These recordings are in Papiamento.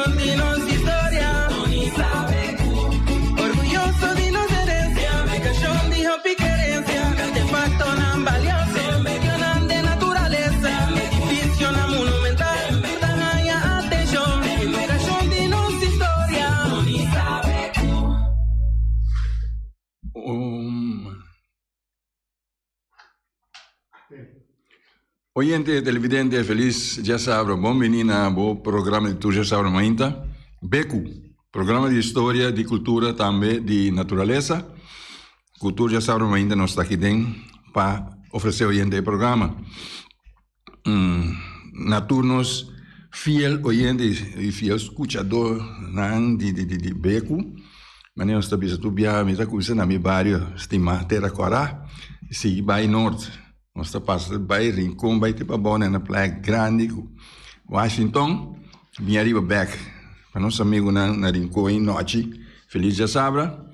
Edukashon di nos historia. Orguyoso di nos herensia. Edukashon di hopi kerensia. Artefaktonan balioso. Medionan den naturalesa. Edifisionan monumental. Tur ta haña atenshon. Edukashon di nos historia. Oyente, televidente, felis djasabra. Bon bini na bo programa di tur djasabra mainta, Beku, programa di historia, di kultura, tambe di naturalesa. Ku tur djasabra mainta nos ta aki den pa ofresé oyente e programa. Na tur nos fiel oyente y fiel scuchadornan di di Beku, manera nos ta bisa tur biaha mi ta cuminsa na mi bario stima Tera Cora y sigui bay Noord. Nos ta pasa bay Rincon bay te pabao na Playa Grandi cu Washington bin ariba bek. Pa nos amigunan na Rincon y nochi feliz djasabra.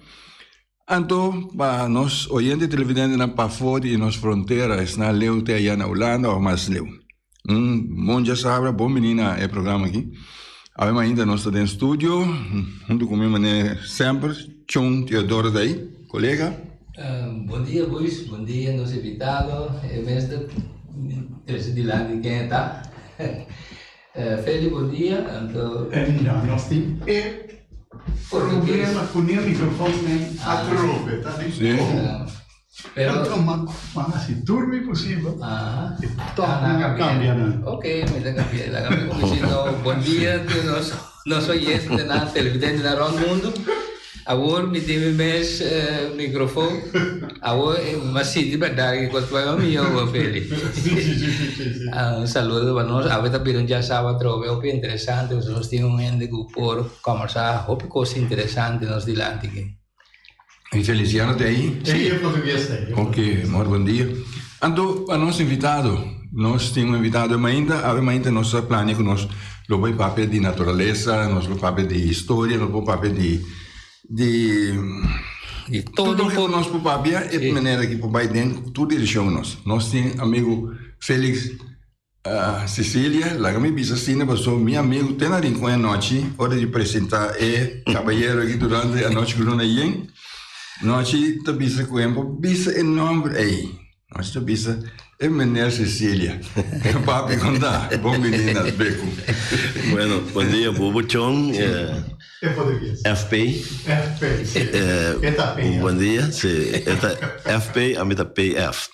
Anto pa nos oyente televidentenan pafó di nos frontera, esnan leu te aya na Hulanda of mas leu. Un bon djasabra, bon bini na e programa aki. Awe mainta nos ta den studio hunto ku mi manera semper, Chon Teodoro ta ei, kolega. Bon dia boys, bon dia nos invitado, e mes ta trese dilanti ken e ta. Feli bon dia, anto. Mira, nos tin e problema cu ne microfoon nen atrobe, ta di con. Pero ma haci tur mi posibel y toch nan a cambia nan. Ok, mi ta cambia, laga mi cuminsa no bon dia tur nos nos oyentenan, televidentenan rond mundo. Awor mi tin mi mes microfoon. Awor mi a sinti berdad ki cos bai mihor bo Feli. Un saludo pa nos. Awe ta bira un djasaba atrobe hopi interesante pasobra nos tin un hende cu por combersa hopi cos interesante nos dilanti aki. Y Feliciano ta ahi? Si. E portugues ta ahi. Ok, amor bon dia. Anto pa nos invitado, nos tin un invitado mainta, awe mainta nos a plania cu nos lo bay papia di naturalesa, nos lo papia di historia, nos por papia di di Di todo tur loke cu nos por papia e manera ki por bay den tur direccion nos. Nos tin amigo Felix Cecilia, laga mi bisa asina pasobra mi amigo te na Rincon e anochi ora di presenta e cabayero aki durante anochi cu luna yen, nochi ta bisa cu em por bisa e nomber ey. Nos ta bisa e meneer Cecilia. Papi con ta? Bon bini na Beku. Bueno, bon dia Bubu Chong, FP. FP, si. E ta PF. Bon dia, si. E ta FP, ami ta PF.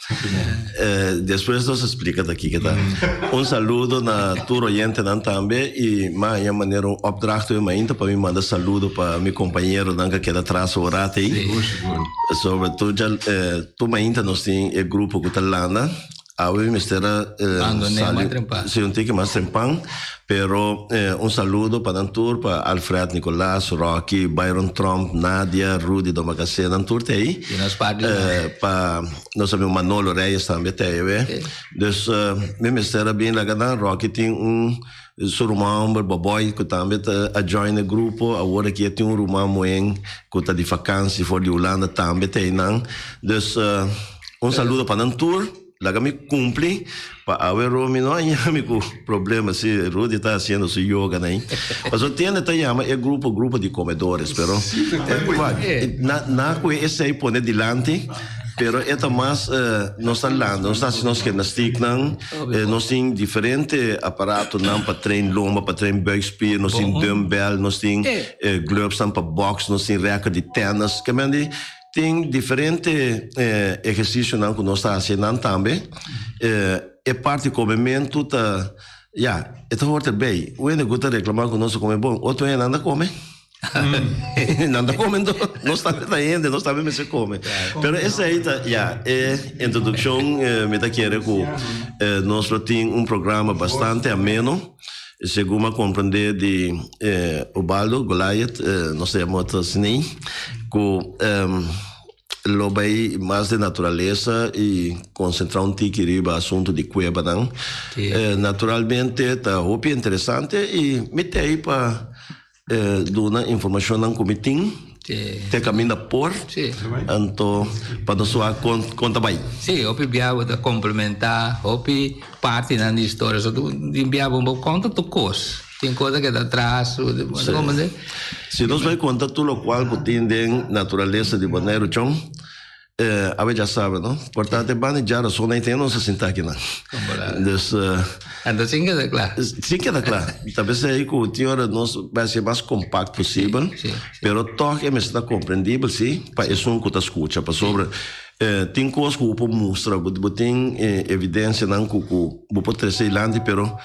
Despues nos a splika ta kiko ta. Un saludo na tur oyentenan tambe i mi a haña manera un opdracht hoy mainta pa mi manda saludo pa mi kompañeronan ku a keda tras un rat ei. Sobre tur dja tur mainta nos tin e grupo ku ta landa. Awe mi mester a sali si un tiki mas trempan, pero un saludo pa nan tur, pa Alfred Nicolaas, Rocky, Byron Tromp, Nadia, Rudy Domacassé, nan tur ta ei. Pa nos amigo Manolo Reyes tambe ta ei awe. Dus mi mester a bin laga nan, Rocky tin un Su ruman homber Boboy cu tambe ta a join e grupo, awor aki e tin un ruman muhen cu ta di vakantie for di Hulanda tambe ta einan. Dus un saludo pa nan tur, laga mi cumpli pa awe Romy no a yami cu problema si Rudy ta haciendo su yoga nan. Pasobra tiende ta yama e grupo grupo di comedores pero na cu esey pone dilanti pero e ta mas nos ta landa nos ta haci nos gymnastieknan. Nos tin diferente aparatonan pa train lomba, pa train buikspier, nos tin dumbbell, nos tin glovesnan pa box, nos tin racket di tennis. Ke men di tin diferente ehercicionan ku nos ta hasi nan tambe. E parti komementu ta, ya, e ta hoort erbij. Un hende ku ta reklama ku nos ta kome bon, otro hende nan ta kome. Nan ta come enton, nos tambe ta hende, nos tambe mester come. Pero esei ta, ya, e introduccion mi ta kere cu nos lo tin un programa bastante ameno, segun mi a comprende di Ubaldo, Goliath, nos ta yama otro asina, cu lo bay mas den naturalesa y concentra un tiki riba asunto di cuebanan. Naturalmente ta hopi interesante y mi ta ey pa duna informacionnan cu mi tin te caminda por, anto pa nos wak con ta bay. Sí, hopi bia bo ta complementa hopi partinan di historia. So tin bia bo bo conta tur cos. Tin cosa que ta atrás. Sí. Si nos bai conta tur locual cu tin den naturalesa di Boneiru chon, eh, awe ya sabe, no? Por tanto, e banda dja razon ei tin nos a sinta akinan. Dus, eh, Anto sin keda kla. Sin keda kla. Ta p'esei cu tin ora nos bai haci mas compact posibel, pero toch e mester ta comprendibel si pa esun cu ta scucha, pasobra eh, tin cos cu bo por mustra, bo tin evidencianan cu cu bo por trece dilanti, pero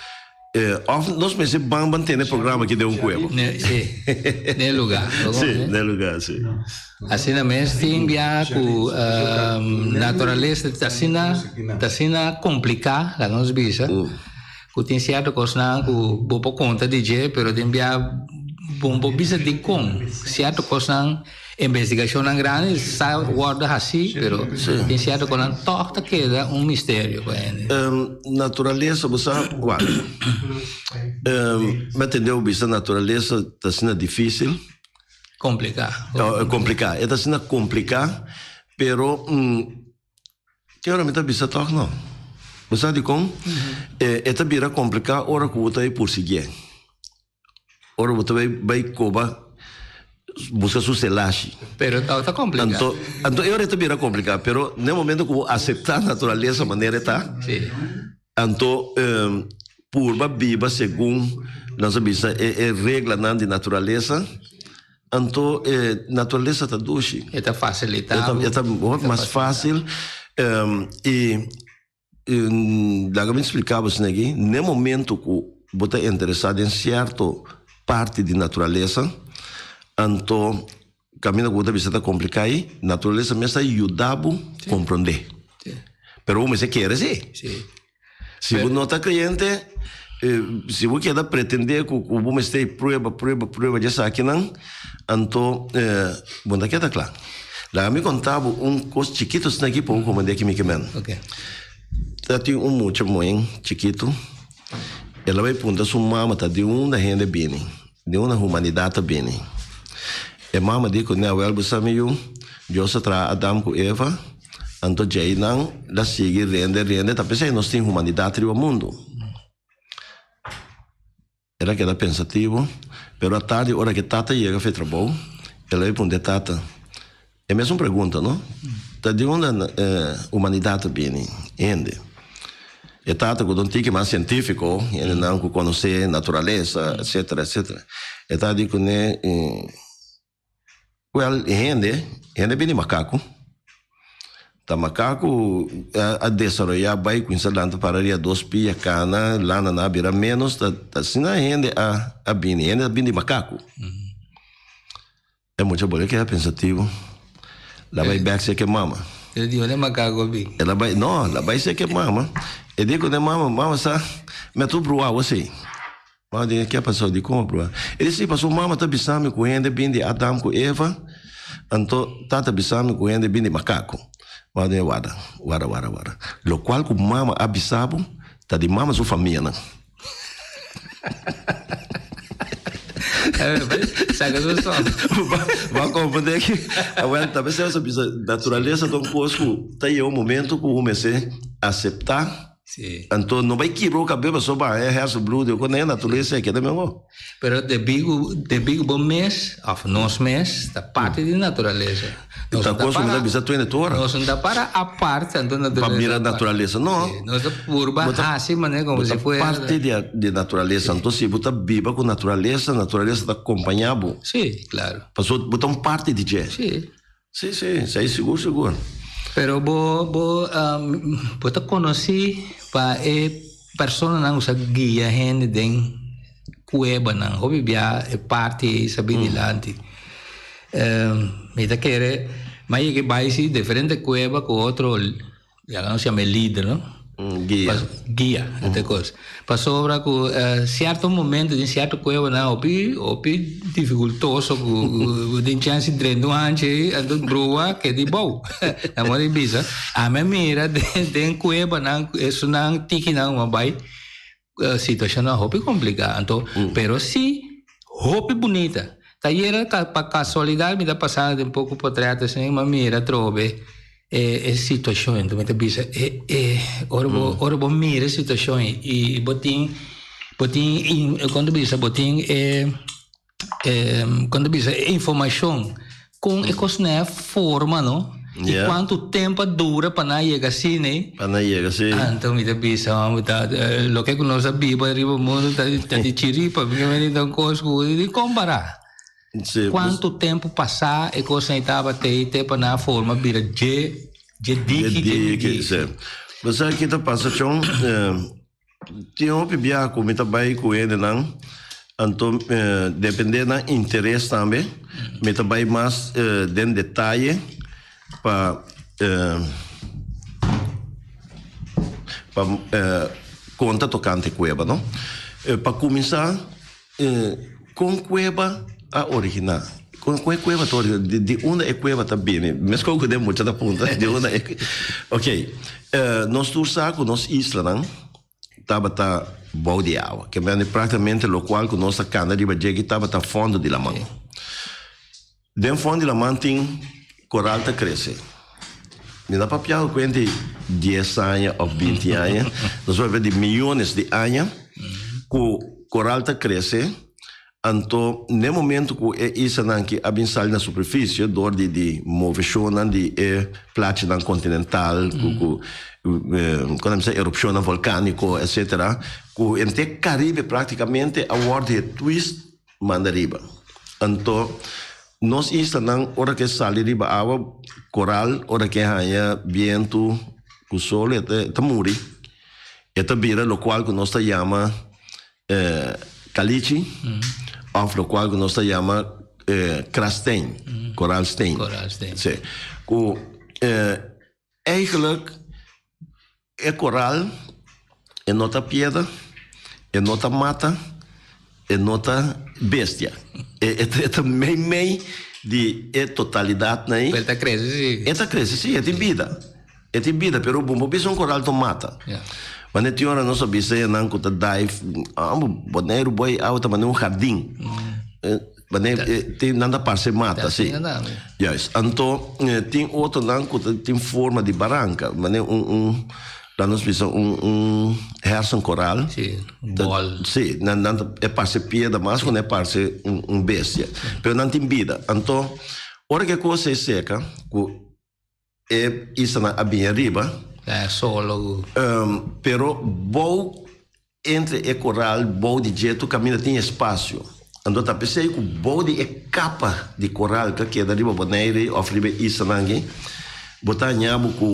Of nos mester ban ban tene programa aki den un cueva. Sí, den e lugar. Sí, den e lugar, sí. Asina mes tin bia cu naturalesa ta asina, ta asina complica, laga nos bisa, cu tin cierto cosnan cu bo por conta di dje, pero tin bia bo no por bisa dicon cierto cosnan. Investigacionnan grandi sa wordo haci, pero tin cierto cosnan toch ta keda un misterio pa hende. Naturalesa, bo sa, wak, mi a tende bo bisa naturalesa ta asina dificil. Complica. Complica, e ta asina complica, pero te ora mi ta bisa toch no. Bo sa dicon? E ta bira complica ora cu bo ta bay pursiguié. Ora bo ta bay bay koba buska su selashi. Pero ta kompliká. Anto, anto e ora e ta bira kompliká, pero n'e momento ku bo aseptá naturalesa manera e ta, Sí. anto purba biba segun nos a bisa e e reglanan di naturalesa, anto e naturalesa ta dushi. E ta fasilitá. E ta e ta hopi mas fásil i. Laga mi splika bo esaki aki, n'e momento ku bo ta interesá den sierto parti di naturalesa, anto kaminda ku bo ta bisa ta kompliká ei, naturalesa mes ta yuda bo komprondé. Pero bo mester kere si. Si bo no ta kreyente, si bo keda pretendé ku bo mester prueba, prueba, prueba di esakinan, anto bo no ta keda kla. Laga mi konta bo un kos chikitu asina aki pa bo komprendé ki mi ke men. Ta tin un mucha muhé chikitu, el a bai puntra su mama ta di unda hende bini, di unda humanidat ta bini. E mama di kuné, Awel bo sa mi yu, Dios a traha Adam ku Eva, anto djei nan la sigui rende rende, ta p'esei nos tin humanidat riba mundu. El a keda pensativo, pero atardi ora ke tata yega fe trabou, el a punta e tata e mesun pregunta, no? Ta di unda humanidat ta bini, hende? E tata ku ta un tiki mas sientifiko, hendenan ku konosé naturalesa, etsetera, etsetera, e tata di kuné, Wel, hende, hende bini makaku. Ta makaku a desaroyá bai kuminsá lanta para riba dos pia, kana, lana nan a bira ménos, ta asina hende a a bini, hende a bini di makaku. E mucha bolbe keda pensativo, el a bai bèk serka e mama. El di unda e makaku a bin? El a bai, no, el a bai serka e mama, e di ku e mama, mama sa, mi a tur bruá awor si. Mama di, Ke pasó? Dikon a proba? E di, Sí, pasobra mama ta bisa mi ku hende bin di Adam ku Eva, anto tata bisa mi ku hende bin di makaku. Mama di, Warda, warda, warda, warda. Lokual ku mama a bisa bo ta di mama su famianan. Saka su son. Bo a komprendé ki? Awel, ta mester a bisa, naturalesa ta un kos ku ta yega un momento ku bo mester aseptá. Sí. Anto no bai kibra bo kabes pasobra bo haña hersenbloed o kos naturalesa e keda mihó. Pero debí ku debí ku bo mes òf nos mes ta parti di naturalesa. Nos ta kos ku mi ta bisa twente tur ora. Nos no ta para apart anto naturalesa. Pa mira naturalesa no. Sí, nos ta purba hasi manera komo si fuera. Bo ta parti di naturalesa anto si bo ta biba ku naturalesa, naturalesa ta kompañá bo. Sí, klaro. Pasobra bo ta un parti di dje. Sí. Sí, sí, esei sigur, sigur. Pero bo, bo, bo ta konosí pa e personanan ku sa guia hende den kuebanan. Hopi bia e parti ei sa bin dilanti. Mi ta kere, mi a yega bai si diferente kueba ku otro. Ya nos yama e lider, no? Guia. Guia, esta cos. Pasobra cu cierto momento den cierto cuevanan hopi, hopi dificultoso cu den chance di drenta un hanchi ei, anto brua keda di bou. Na modo di bisa, ami a mira den cuevanan esunnan tikinan cu a bai, Situacionnan hopi complica anto pero si hopi bunita ta yera pa casualidad mi ta pasando den poco potret asina mi a mira atrobe e e situacion anto mi ta bisa e e ora bo ora bo mira e situacion y bo tin. Bo tin, kon ta bisa, bo tin e, kon ta bisa, e informashon kon e kosnan a forma, no? I kuantu tempu a dura pa nan a yega asina ei. Pa nan yega, si. Anto mi ta bisa, mi ta, loke ku nos a biba riba mundu ta di chiripa, mi ta un kos ku di kompará. Si. Kuantu tempu pasá e kosnan ei tabata ei te pa nan a forma bira dje, dje diki, dje diki. Si. Bo sa ki ta pasa, Chon? Tin hopi biaha ku mi ta bai ku hendenan, anto depende nan interes tambe, mi ta bai mas den detaye pa pa konta tokante kueba no. Pa kuminsá kon kueba a originá? Kon e kueba ta originá? Di unda e kueba ta bini? Meskos ku den mucha ta puntra di unda e Ok, nos tur sa ku nos islanan tabata bou di awa. Ke mende praktikamente lokual ku nos ta kanda riba dje aki tabata fondo di laman. Den fondo di laman tin koral ta krese. Mi no papia ku kuenta di dies aña òf binti aña, nos papia di miyones di aña ku koral ta krese. Anto, n'e momento ku e islanan ki a bin sali na superfisie dor di di moveshonnan di e plachinan kontinental ku ku kon ta bisa erupshonnan volkániko etsetera, ku henter Karibe praktikamente a wòrdu e twist manda riba. Anto, nos islanan ora ke sali riba awa, koral ora ke haña bientu ku solo e ta muri, e ta bira lokual ku nos ta yama Kalichi of lokual ku nos ta yama krasteen, koralsteen. Koralsteen. Sí. Ku eigenlijk e koral e no ta piedra, e no ta mata, e no ta bestia. E ta mei mei di e totalidatnan ei. Pero e ta krese si. E ta krese si, e tin bida. E tin bida, pero bo por bisa un koral ta mata. Wanneer tin ora nos a bisa e nan ku ta dive, amo Boneiru boy awa ta manera un hardin. Wanneer tin nan ta parse mata, si. Juist. Anto tin otronan ku ta tin forma di baranka, manera un un laat nos bisa un un hersenkoral. Si, un bòl. Si, nan nan ta e parse piedra mas ku nan e parse un un bestia. Pero nan tin bida. Anto ora ku e kos ei seka ku E islanan a bini ariba. E solo. Pero bou entre e koral, bou di dje tur kaminda tin espasio. Anto ta p'esei ku bou di e kapa di koral ku a keda riba Bonaire òf riba e islanan aki, bo ta haña bo ku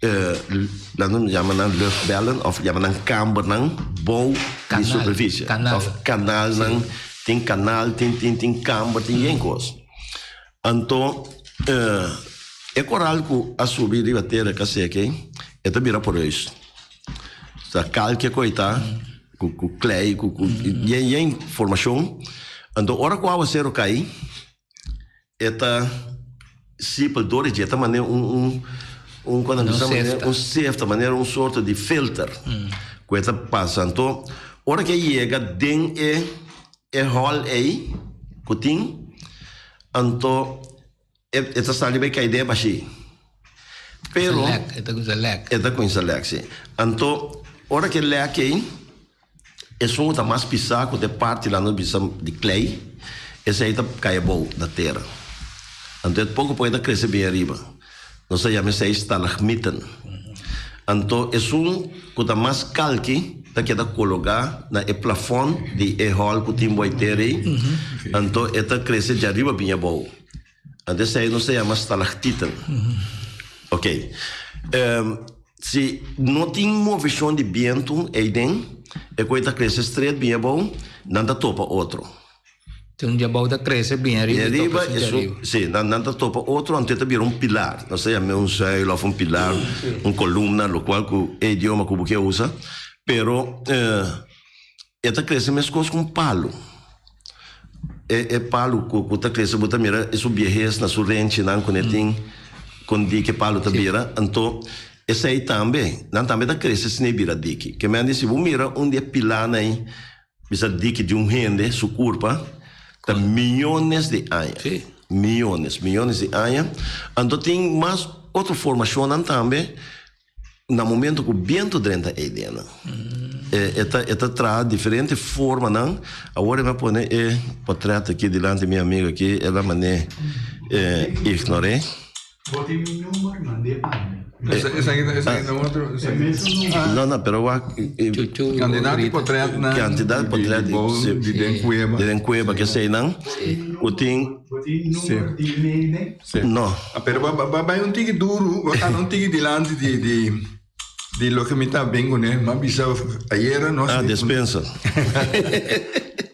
nan ta yama nan luchtbellen òf yama nan kambernan bou di superfisie. Òf kanalnan, tin kanal, tin tin tin kamber, tin yen kos. Anto e koral ku a subi riba tera ka seke, e ta bira poreus. Ta kalke ku ei ta, ku ku klei, ku ku yen yen formashon. Anto ora ku awaseru kai, e ta sipel dor di dje, e ta manera un un un kon nan bisa manera un sefta, manera un sorto di filter ku e ta pasa. Anto ora ku e yega den e E hòl ei ku tin, anto e e ta sali bai kai den e bashí. Pero. Lèk, e ta kuminsá lèk. E ta kuminsá lèk, sí. Anto, ora ku e lèk ei, esun ku ta mas pisá ku ta e parti la nos bisa di klei, esei ta kai abou na tera. Anto e poko poko e ta krese bin ariba. Nos ta yama esei stalagmiten. Anto esun ku ta mas kalki ta keda kologá na e plafòn di e hòl ku tin boiter ei. Anto e ta krese djariba bin abou. Anto esei nos ta yama stalagtiten. Oké. Si no tin moveshon di bientu eiden, e koe ta krese stret bin abou, nan ta topa otro. Tin un diabou ta crece bien ariba y topa esun di ariba. Si, nan nan ta topa otro anto e ta bira un pilar. Nos ta yam'e un zuil of un pilar, un columna, locual cu e idioma cu bo ke usa. Pero e ta crece mescos cu un palu. E e palu cu cu ta crece bo ta mira e su biehes na su renchinan cu ne tin con diki e palu ta bira. Anto esey tambe, nan tambe ta crece asina e bira diki. Ke men di si bo mira un di e pilarnan ey Bisa diki di un hende su kurpa ta miyones di aña. Sí. Miyones, miyones di aña. Anto tin mas otro formashonnan tambe na momento ku bientu drenta ei den nan. E ta e ta traha diferente formanan. Awor e mi a pone e portret aki dilanti mi amigo aki, el a man'é ignor'é. Bo tin mi number, mand'é pa mi. Esaki ta esaki ta otro. E mesun number. No, no, pero wak. Kantidat di potretnan. Kantidat di potret. Di bou di den kueba. Di den kueba keseinan. Ku tin. Bo tin number di mail den? No. Pero ba bai un tiki duru, ba kana un tiki dilanti di di di loke mi ta bin kuné. Mi a bisa ayera nos. Ah, despensa.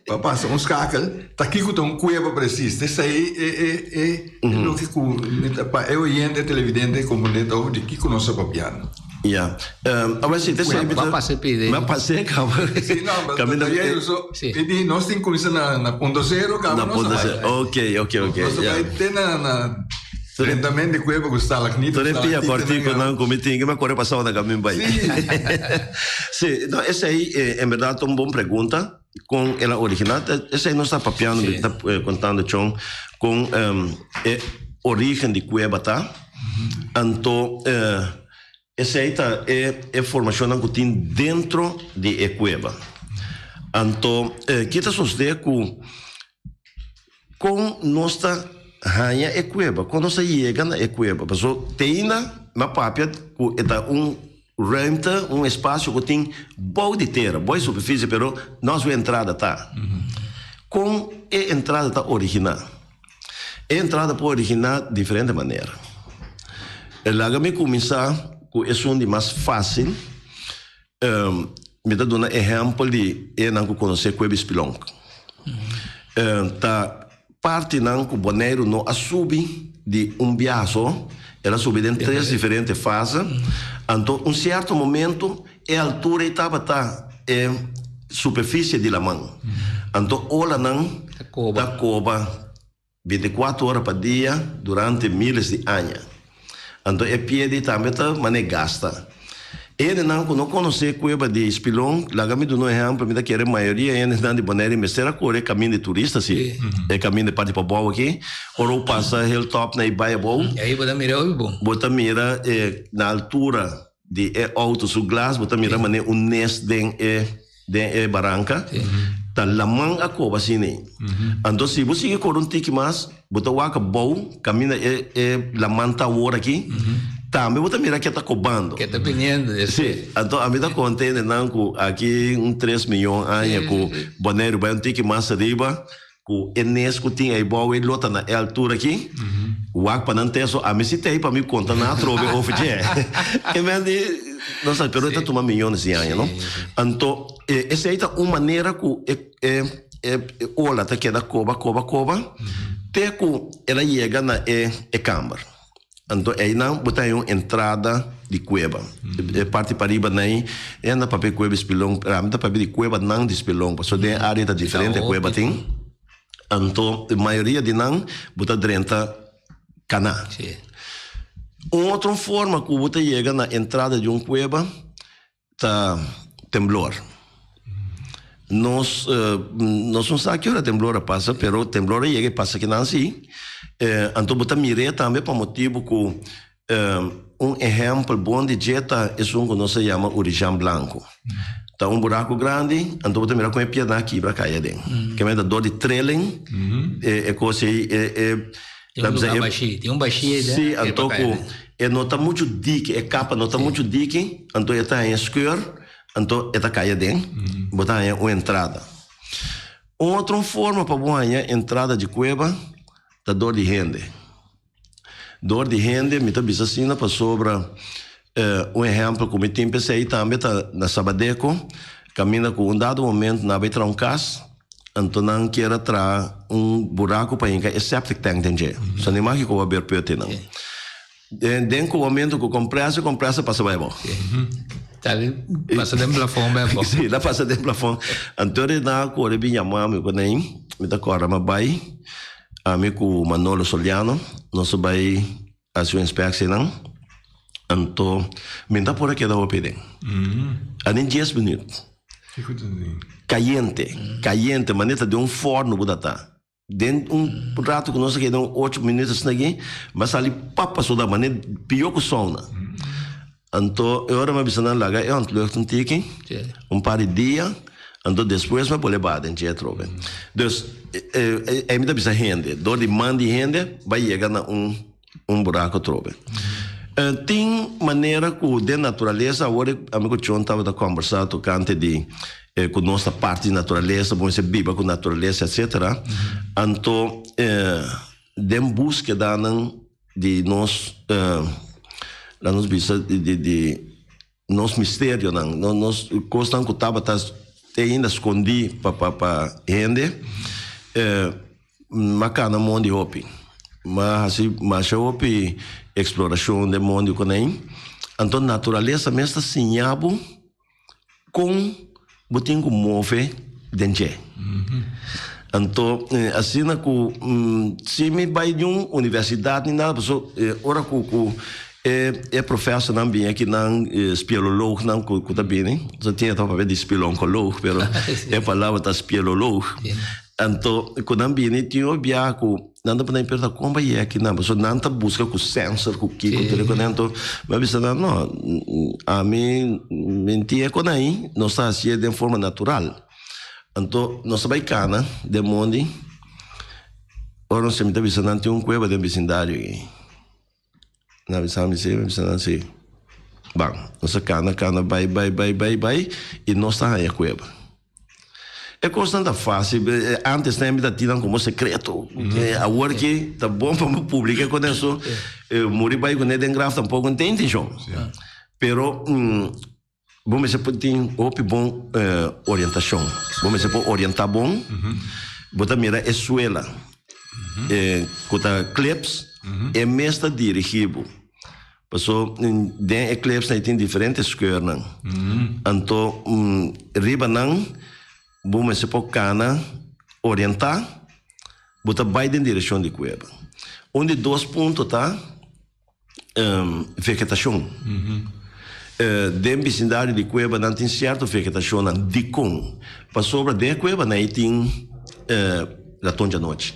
Pa pasa un skakel, ta kiko ta un kueba presis. Esei e e e loke ku mi ta pa e oyente, e televidente komprendé ta di kiko nos ta papiando. Ya. Awor si te Ba ba pasa e pide. Ba pasa e kaba. Si, no, ba Caminda ta so. Si. E di nos tin cuminsa na na punto cero kaba Na nos punto a bai. cero. Ok, ok, ok. Nos a Ya. bai te na na rentament di cuerpo cu stalagmita, Tur e pia stalactita cortico nan nan cu mi tin, que mi a core pasao na camin bai. Si. Si, no, esey en berdad ta un bon pregunta con el a origina. Esey nos ta papiando, mi ta contando Chon, con e origen di cueba ta. Anto Esei ta e e formashonnan ku tin dentro di e kueba. Anto ki ta sosdé ku kon nos ta haña e kueba, kon nos ta yega na e kueba? Paso te ainda mi a papia ku e ta un ruimte, un espasio ku tin bou di tera, bou e superfisie, pero nos su entrada ta. Kon e entrada ta originá? E entrada por originá diferente manera. Laga mi kuminsá ku esun di mas fásil. Mi ta duna ehèmpel di enan ku konosé Kuebi Spilonk. Ta partinan ku Boneiru no a subi di un biaha so, el a subi den tres diferente fase. Anto un sierto momento e altura ei tabata e superfisie di laman. Anto olanan ta koba bintikuater ora pa dia durante miles di aña. Anto e piedi tambe ta manera gasta. E hendenan ku no konosé kueba di Spilon, laga mi duna un ehèmpel, mi ta kere mayoria e hendenan di Bonaire mester a kore e kamin di turista si, e kamin di parti pabou aki, ora bo pasa Hilltop na e bai abou, Ahí bo ta mira hopi bon. bo ta mira e na altura di e outo su glas bo ta mira manera un nes den e den e baranka, ta laman a koba asina ei. Anto si bo sigui kore un tiki mas, bo ta wak abou kaminda e e laman ta awor aki, tambe bo ta mira ke ta kobando. Ke ta biniendo despues. Si, anto ami ta konta hendenan ku aki un tres miyon aña ku Boneiru bai un tiki mas ariba, Ku e nes ku tin ei bou ei lo ta na e altura aki, wak pa nan teso, ami si t'ei pa mi konta nan atrobe over dje. E men di, no sa, pero e ta tuma miyones di aña, no? Anto, esei ta un manera ku e e e ola ta keda koba, koba, koba, te ku el a yega na e e kamber. Anto einan bo ta haña un entrada di kueba. E parti pariba nei e anda papia kueba di Spilon, pero ami ta papia di kuebanan di Spilon, pasobra den e área ta diferente kueba tin. Anto mayoria di nan bo ta drenta kaná. Un otro forma ku bo ta yega na entrada di un kueba Ta temblor. Nos nos no sa ki ora temblor a pasa, pero temblor a yega i pasa kinan si. Anto bo ta mir'é tambe pa motibu ku un ehèmpel bon di dje ta esun ku nos a yama Urijan Blanku. Ta un buraku grandi, anto bo ta mira kon e piedra a kibra kai aden. Kemey ta dor di trilling e kos ei e e Tin un lugar bashí, tin un bashí ei den. Sí, anto ku e no ta muchu diki, e kapa no ta muchu diki, anto e ta haña skeur, anto e ta kai aden, bo ta haña un entrada. Un otro forma pa bo haña entrada di kueba ta dor di hende. Dor di hende, mi ta bisa asina pasobra un ehèmpel ku mi tin p'esei tambe ta na Sabadeco, kaminda ku un dado momento nan a bai traha un kas, Anto nan kier a traha un buraco pa hinca e septic tank den dje. So ni maki cu a ber peuti nan. Den cobamento cu compressor, compressor pasa bay abao. Tali pasa den plafon bay abao. Si, la pasa den plafon. Anto de nan a core bin yama mi cu nan, mi ta corda mi a bay, ami cu Manolo Soliano, nos a bay haci un inspectie nan. Anto mi ta por a keda hopi den. A den dies minuut. Cayente, cayente, manera ta den un forno bo ta ta. Den un rato cu nos a keda un ocho minuut asina aki, mi a sali pap pasobra manera pio cu sauna. Anto e ora mi a bisa nan laga e ontlucht un tiki, un par di dia, anto despues mi a bolbe baha den dje atrobe. Dus, ei mi ta bisa hende, dor di man di hende bai yega na un un buraku atrobe. Tin manera ku den naturalesa, awor ami ku Chon tabata kombersá tokante di ku nos ta parti di naturalesa, bo mester biba ku naturalesa etsetera, anto den buskedanan di nos laat nos bisa di di nos misterionan nos kosnan ku tabata te ainda skondí pa pa pa hende m'a kana mondi hopi m'a hasi masha hopi eksplorashon den mondi ku nan anto naturalesa mes ta siña bo Kon bo tin ku move den dje. Anto asina ku si mi bai di un universidat ni nada paso ora ku ku e e profesornan bini akinan spieloloognan ku ku ta bini so tin e ta papia di spilonkoloog pero e palabra ta spieloloog anto ku nan bini tin un biaha ku Nan ta pone pero ta kon pa yega aki nan pasobra nan ta buska ku sensor ku kiko tur e kos anto mi a bisa nan no ami mi tin e kon ahi nos ta hasié den forma natural anto nos ta bai kana den mondi ora nos mi ta bisa nan tin un kueba den bisindario aki nan a bisa mi si mi a bisa nan si ban nos a kana kana bai bai bai bai bai i nos ta haña kueba. E kosnan ta fásil. Ántes nan mi ta tin nan komo sekreto. Awor ki ta bon pa mi publiká kon eso. Muri bai kuné den graf tampoko no tin intenshon. Pero bo mester por tin hopi bon orientashon. Bo mester por orientá bon. Bo ta mira e suela ku ta klips, e mes ta dirigí bo. Paso den e clips nan tin diferente skeurnan. Anto riba nan bo mester por kana orientá, bo ta bai den direkshon di kueba. Un di dos punto ta vegetashon. Den bisindario di kueba nan tin sierto vegetashonnan. Dikon? Pasobra den e kuebanan ei tin raton djanochi.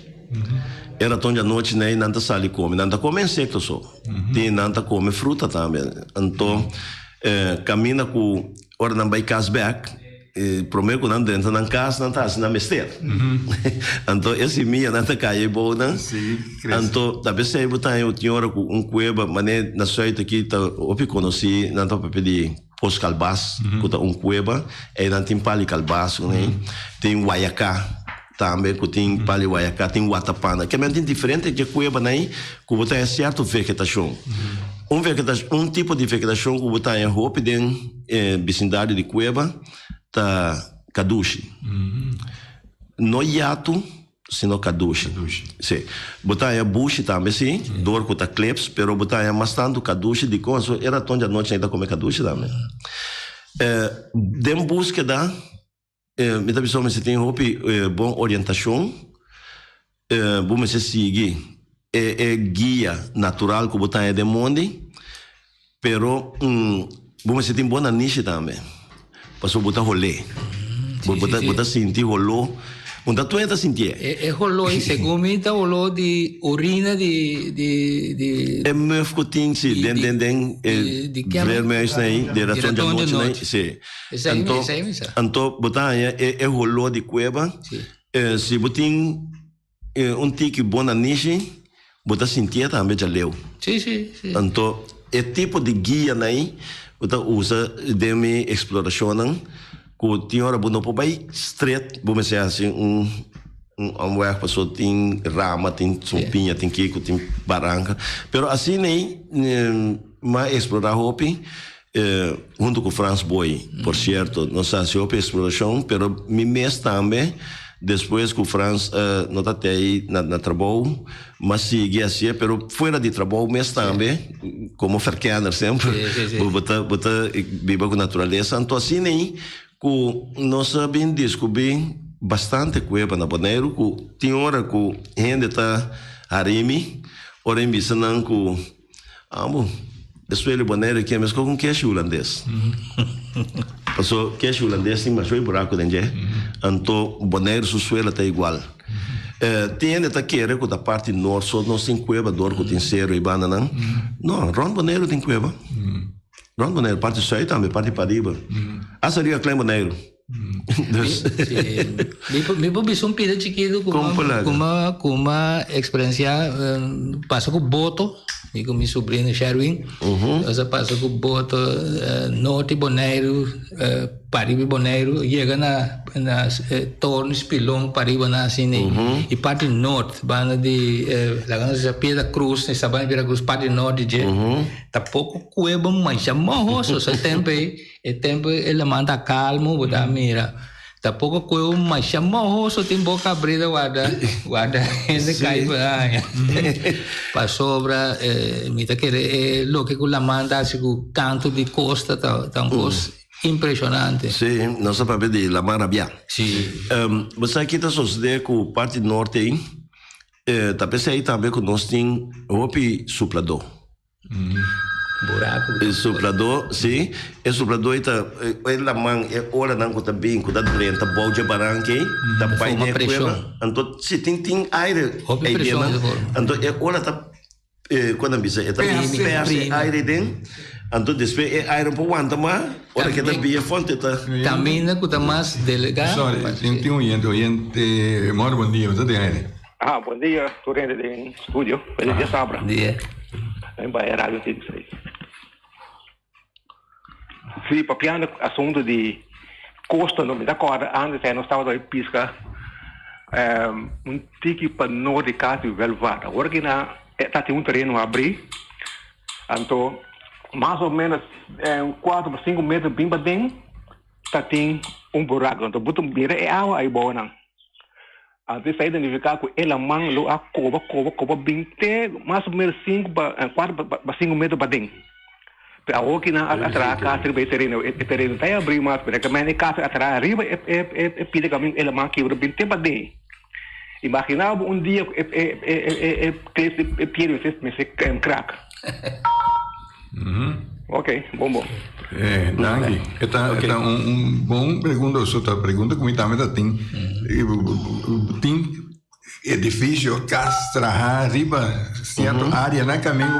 E raton djanochi nei nan ta sali kome. Nan ta kome insekto so. Tin nan ta kome fruta tambe. Anto kaminda ku ora nan bai kas bek, prome ku nan drenta nan kas nan ta hasi nan mester. Anto e simia nan ta kai abou nan. Anto ta p'esei bo ta haña tin ora ku un kueba, manera na Zuid aki ta hopi konosí, nan ta papia di Pos Kalbas, ku ta un kueba, einan tin pali kalbas, tin wayaká. Tambe ku tin pali wayaká, tin watapana. Ke men tin diferente dje kuebanan ei ku bo ta haña sierto vegetashon. Un vegetashon, un tipo di vegetashon ku bo ta haña hopi den e bisindario di kueba ta kadushi. No yatu, sino kadushi. Si. Bo ta haña bushi tambe si, dor ku ta kleps, pero bo ta haña mas tantu kadushi dikon so e raton djanochi nan ta kome kadushi tambe. Den buskeda. Mi ta bisa bo mester tin hopi bon orientashon, bo mester sigui e guia natural ku bo ta haña den mondi, pero bo mester tin bon nanishi tambe, pasobra bo ta holé, bo ta sinti holó, un ta tuer ta sintié. E holó ei segun mi ta holó di orina di di di. E muf ku tin si den den den e vleermuisnan ei, di raton djanochi nan ei, si. Esei mi, esei mi sa. Anto bo ta haña e e holó di kueba. Si. Si bo tin un tiki bon nanishi, bo ta sintié tambe djaleu. Si, si, si. Anto e tipo di guianan ei bo ta usa den mi eksplorashonnan ku tin ora bo no por bai stret, bo mester hasi un un omweg pasobra tin rama, tin sumpiña, tin kiko, tin baranka. Pero asina ei mi a eksplorá hopi. Hunto cu Frans Boy, por cierto. Nos a haci hopi exploracion, pero mi mes tambe, despues cu Frans no ta te ayi na trabou, m'a sigui hacié, pero fuera di trabou mes tambe, como verkenner semper, bo ta bo ta biba cu naturalesa. Anto asina ayi cu nos a bin descubri bastante cueva na Boneiru cu tin ora cu hende ta hari mi, ora mi bisa nan cu. Amo, e suelo Bonaire ke meskos ku un keshi hulandes. Paso keshi hulandes tin masho e buraku den dje, anto Bonaire su suelo ta igual. Tin hende ta kere ku ta parti nort so nos tin kueba dor ku tin seru i bandanan. No, rònt Boneiru tin kueba. Rond Boneiru, parti sùit tambe, parti pariba. Asta riba Klein Boneiru. Dus. Mi por bisa un pida chikitu ku mi a eksperensiá pasa ku boto, mi ku mi sobrino Sherwin, nos a pasa ku boto norte di Boneiru, pariba di Boneiru, yega na na Torno Spilon pariba na asina i parti nort banda di laga nos bisa Piedra Cruz, Sabana di Piedra Cruz parti nort di dje ta poko kueba masha mohoso so tempo ei e tempo e laman ta kalmo bo ta mira ta poko kueba masha mohoso tin boka abri ta warda warda hende kai por aña pasobra mi ta kere e loke ku laman ta hasi ku kanto di kosta ta un kos impresionante. Sí, nos ta papia di laman rabiá. Sí. Bo sa ki ta sosodé ku parti norte ei? Ta p'esei tambe ku nos tin hopi supladó. Buraku. E supladó, sí. E supladó ei ta, e laman, e olanan ku ta bin, ku ta drenta bou dje baranka ei, ta bai den e kueba. Anto, si tin tin aire Hopi ei preshon den, ta forma. anto e ola ta Kon nan bisa? E ta perse e aire den, anto despues e aire no por wanta mas, ora ke ta bia fonte ta. Caminda cu ta mas delega. Sorry, tin tin oyente, oyente, mor bon dia, bo ta den aire. Ah, bon dia tur hende den studio, feliz dia sabra. Dia. Nan bai radio 5 6. Si, papiando asunto di costo, no, mi ta corda antes eh, nos tabata bai pisca un tiki pa noord di cas di Welvaart. Awor ki na ta tin un tereno abri, anto mas o menos cuatro pa cinco metro bin paden ta tin un buraco. Anto bo ta mira e awa aybou nan. Antes ta identifiká ku e laman lo a koba, koba, koba bin te mas o menos sinku pa kuater pa sinku metro paden. Pero awor ki nan a traha kas riba e tereno, e tereno ta abrí mas, pero e kas a traha riba e e pida kaminda e laman kibra bin te paden. Imaginá bo un dia ku e e e e e piedra mester mester krak. Ok, bon bon. Eh, danki. E ta, e ta un, un bon pregunta, so ta pregunta ku mi tambe ta tin. Tin edifisio, kas traha riba sierto área na kamingo,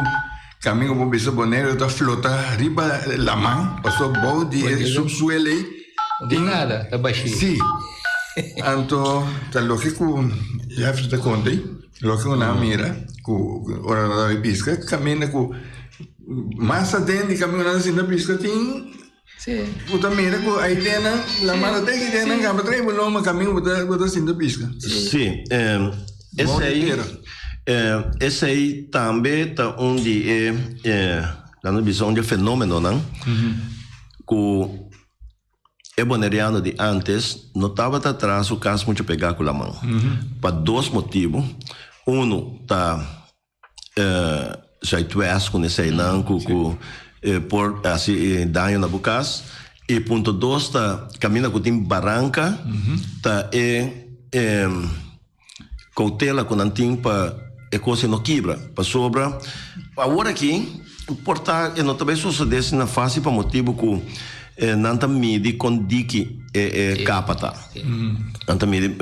kamingo bo bisa Boneiru ta flota riba laman, paso bou di e subsuelo ei. No tin nada, ta bashí. Sí. Anto ta loke ku Jeffrey ta konta ei. Loke ku nan a mira ku ora nan ta piska kaminda ku mas aden di kaminda ku nan ta sinta piska tin bo ta mira ku ai den nan laman ta teki den nan kaba trae bo loma kaminda bo ta bo ta sinta piska. Sí, esei esei tambe ta un di e nan ta bisa un di e fenomenonan ku E boneriano di antes no tabata traha su kas muchu pegá ku laman. Pa dos motibu. Unu ta zuidwest ku neseinan ku ku por hasi daño na bo kas. I punto dos ta kaminda ku tin baranka ta e Koutela ku nan tin pa e kos ei no kibra. Pasobra awor aki por ta e no ta bai sosodé asina fásil pa motibu ku nan ta midi kon diki e kapa ta. Nan ta midi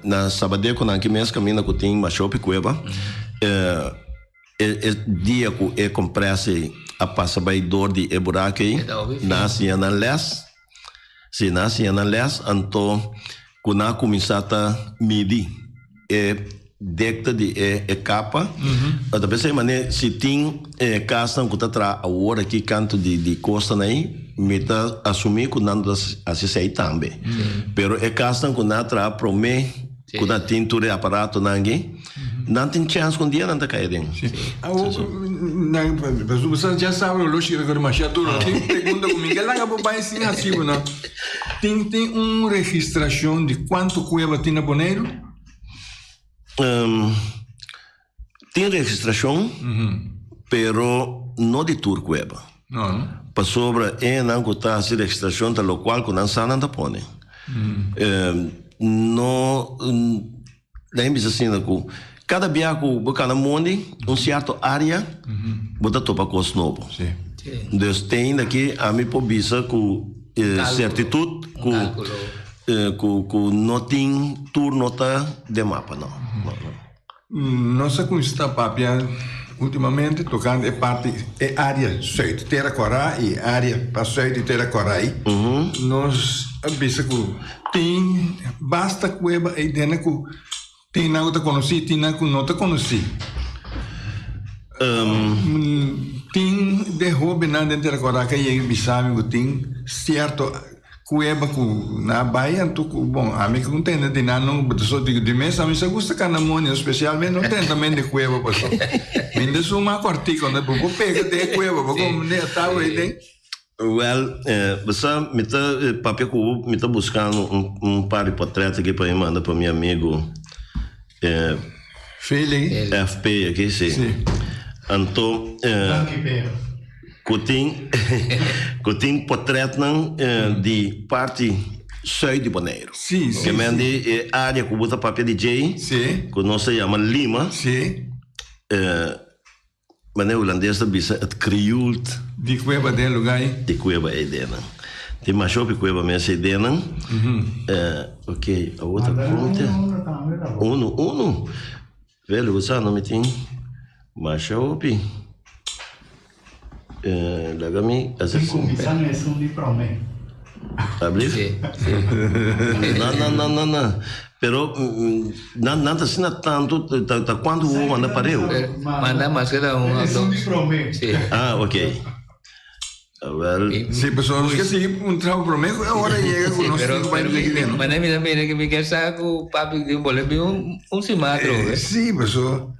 na Sabadé ku nan ki mes kaminda ku tin mashopi kueba e dia ku e komprès ei a pasa bai dor di e buraki ei nan a siña nan lès. Si nan a siña nan lès, anto ku nan a kuminsá ta midi e dekte di e e kapa. Ta p'esei manera si tin e kasnan ku ta traha awor aki kantu di di kostanan ei, mi ta asumí ku nan ta hasi esei tambe. Pero e kasnan ku nan a traha promé ku nan tin tur e aparatonan aki, nan tin chèns ku un dia nan ta kai aden. Sí. Awor, nan, pasobra bo sa dja sabe lo shira ku demasiado duro. Tin pregunta ku mi ke laga bo bai sin hasi bo no. Tin tin un registrashon di kuantu kueba tin na Boneiru? Tin registrashon, pero no di tur kueba. No, no. Pasobra e nan ku ta hasi registrashon ta lokual ku nan sa nan ta pone. No, Lain bisa asina ku kada bia ku bo kana mondi un sierto área bo ta topa kos nobo. Dus te ainda aki ami por bisa ku sertitut ku ku no tin tur no ta den mapa no. Nos a kuminsá ta papia. últimamente tokante e parti e área sùit, Tera Kòrá i e área pa sùit di Tera Kòrá ei. Nos a bisa ku tin basta kueba ei dena ku tin nan ku ta konosí, tin nan ku no ta konosí. Tin den hóbennan den Tera Kòrá ku a yega bisa mi ku tin sierto Kueba ku na bai anto ku bon ami ku tende di nan no so di di mes ami sa gusta kana moni especialmente no tenta men di kueba paso mi de suma kòrtiku no bo por pega den e kueba bo komo ne ata wei den. Wèl bo sa mi ta papia ku bo mi ta buskando un un par di potrèt aki pa mi manda pa mi amigu Feli. FP aki si anto. Danki Pedro. Ku tin ku tin potretnan di parti sùit di Boneiru. Sí, sí, Ke men sí. di e área ku bo ta papia di djei, Sí. ku nos ta yama Lima, Sí. manera hulandes ta bisa het krioelt Di kueba den lugá ei. di kueba ei denan. Tin masha hopi kueba mes ei denan. Oké, awor ta Manda kon te. uno tambe ta bon. Unu, unu. Vele bo sa no mi tin masha hopi. Laga mi haci Tin cuminsa na esun di prome. Alblief? Sí, sí. No, no, no, no, no. Pero nan, nan ta asina tanto, ta, ta cuanto bo manda pareu? Manda mas que ta un o Esun dos. di prome. Sí. Ah, ok. Awel. Sí, pasobra nos ke sigui un trabajo prome ku e ora yega ku nos tin ku bai sigui den. Mane mi ta mira ke mi kier sa ku papi di un bole bin un un siman atrobe. Sí, paso.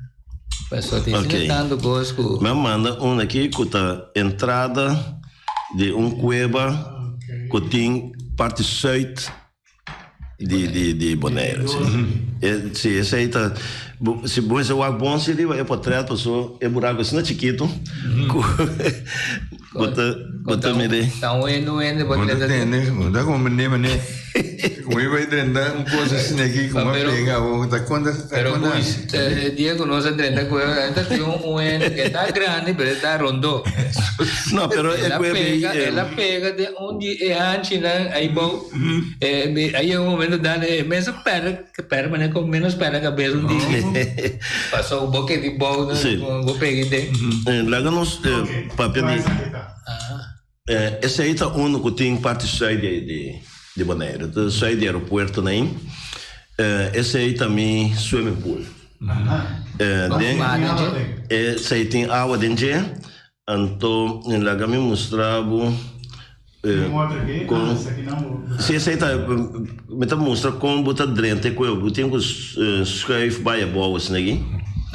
Paso tin asina tantu kos ku. Mi a manda un aki ku ta entrada di un kueba ku tin parti sùit Di di di Bonaire si. E si esei ta bo si bo mester wak bon si riba e potret paso e buraco asina chikito ku bo ta bo ta mira. Ta un hende un hende bo Bo ta drenta tende bo ta como mene mene como iba drenta un cosa asina aki como a pega bo ta conta ta Pero conta. boys e dia ku nos a drenta ku e ta tin un hende ke ta grandi pero e ta rondo. No pero e El a kuebi pega el a pega den un di e hanchinan ai bou. Eh, a yega un momento dado, e mes a perde, perde manera con menos perde cabeza un dia. Pasó bo ke di bou, Sí. bo pega i den. Eh, laga nos eh, Ok, papia di vai esaki ta. Eh, esei ta uno ku tin parti sùit di, di, di Bonaire, ta sùit di aeropuerto na in. Eh, esei ta mi swimming pool. Aha. Eh, Con den, water dje? esei tin awa den dje. Anto laga mi mustra bo kon si esei ta mi ta mustra kon bo ta drenta e kueba bo tin ku schuif bai abou asina aki.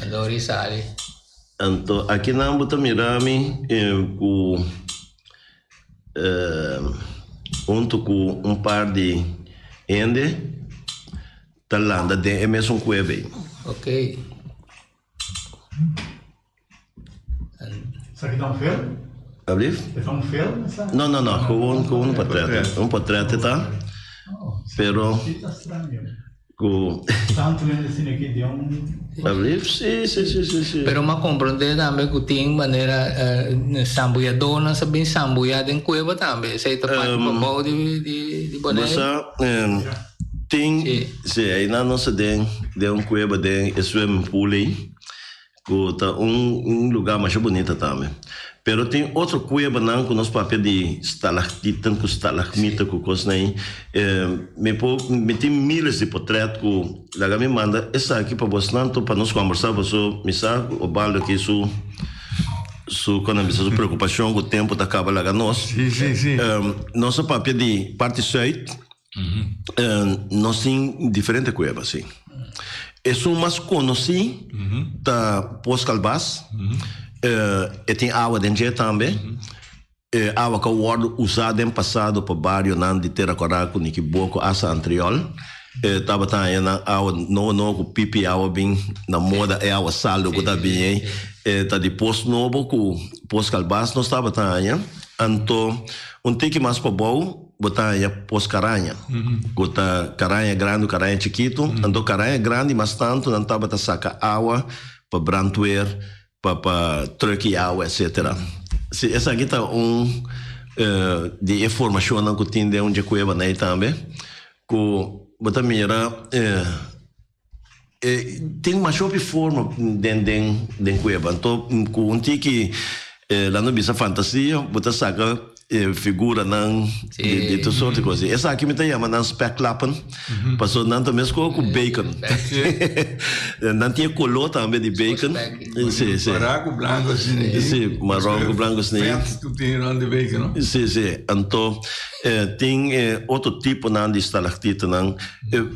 Anto ori sali. Anto akinan bo ta mira mi ku hunto ku un par di hende ta landa den e mesun kueba ei. Oké. Esaki ta un film? Alblief? E ta un film esaki? No, no, no, gewoon, gewoon un portret. Un portret ta, pero Si ta straño. ku Tantu hende asina aki den un. Alblief? Si, si, si, si, si. Pero m'a comprende tambe ku tin manera sambuyadónan sa bin sambuyá den kueba tambe. Esei ta parti pabou di di Bonaire. Bo sa, Tin, si, einan nos ta den den un kueba den e swimming pool ei, ku ta un un lugá masha bunita tambe. Pero tin otro kuebanan ku nos papia di stalagtiten ku stalagmita ku kosnan ei. Mi por mi tin miles di potrèt ku laga mi manda esaki pa bosnan to pa nos kòmbersá paso mi sa ku Obaldo aki su su kon nan bisa su preokupashon ku tempu ta kaba laga nos. Sí, sí, sí. Nos a papia di parti sùit. Nos tin diferente kueba, sí. Esun mas konosí ta Pos Kalbas. E tin awa den dje tambe. E awa ku a wòrdu usá den pasado pa barionan di Tera Kòrá ku Nikiboko asta Antriol. E tabata haña nan awa nobo nobo ku pipi awa bin na moda e awa saldo ku ta bin ei. E ta di Pos Nobo ku Pos Kalbas nos tabata haña. Anto un tiki mas pabou. Bo ta haña pos karaña, ku ta karaña grandi ku karaña chikitu. Anto karaña grandi mas tantu nan tabata saka awa pa brandweer, pa pa truck i awa etcetera. Si esaki ta un di e formashonnan ku tin den un dje kueba nei tambe ku bo ta mira. Eh, tin masha hopi forma den den den cueva. Anto cu un tiki eh, laat nos bisa fantasia, bo ta saca eh, figuranan di, di tur soort di cos. Esaki mi ta yama nan speklappen, pasobra nan ta mesco cu bacon. Nan tin e color tambe di bacon. Si, si. Mará cu blanco asina aki. Si, marron cu blanco asina aki. Vet cu tin rond di bacon, no? Si, si. Anto eh, tin eh, otro tiponan di stalactitanan.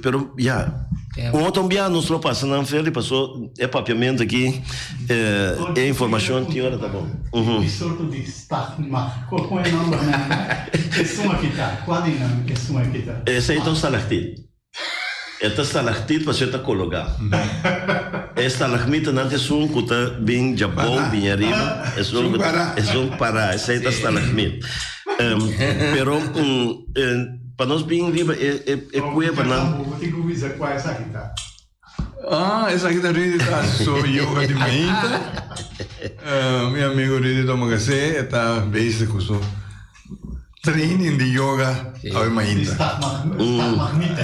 Pero ya, un otro bia nos lo pasa nan Feli paso e papiamento aki e informacion tin ora ta bon. Ki sorto di stagmag? Con e nomber nan? Esun aki ta? Cua di nan esun aki ta? Esey ta un stalactit. E ta stalactit pasobra e ta cologa. E stalagmitanan ta esun cu ta bin djabou bin ariba. Esun cu ta esun para. Esey ta stalagmit. Pero Pa nos bin riba e e e cuevanan. Bo tin cu bisa cua esaki ta. Ah, esaki ta Rudy ta haci su yoga di mainta. Mi amigo Rudy Domagasé e ta bezig cu su training di yoga awe mainta. Stagmagmita.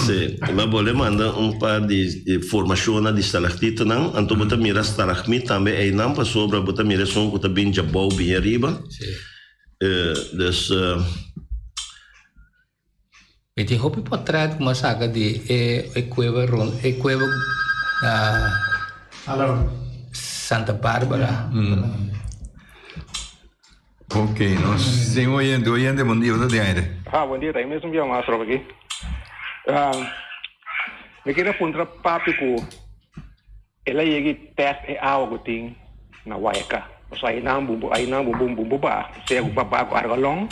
Sí, ma bo le manda un par di formacionnan di stalactitanan, anto bo ta mira stalagmit tambe einan pasobra bo ta mira esun cu ta bin djabou bin ariba. Dus. Mi tin hopi potret cu mi a saca di e cueva rond, e cueva na Santa Barbara. Ok, nos tin oyente, oyente bon dia, bo ta den aire. Ha, bon dia, ta e mesun bia mas roba aki. Mi kere puntra papi ku el a yega i test e awa ku tin na Guayaca. Pasobra ainan bo ainan bo bo bo baha, sea ku bo baha ku argalon,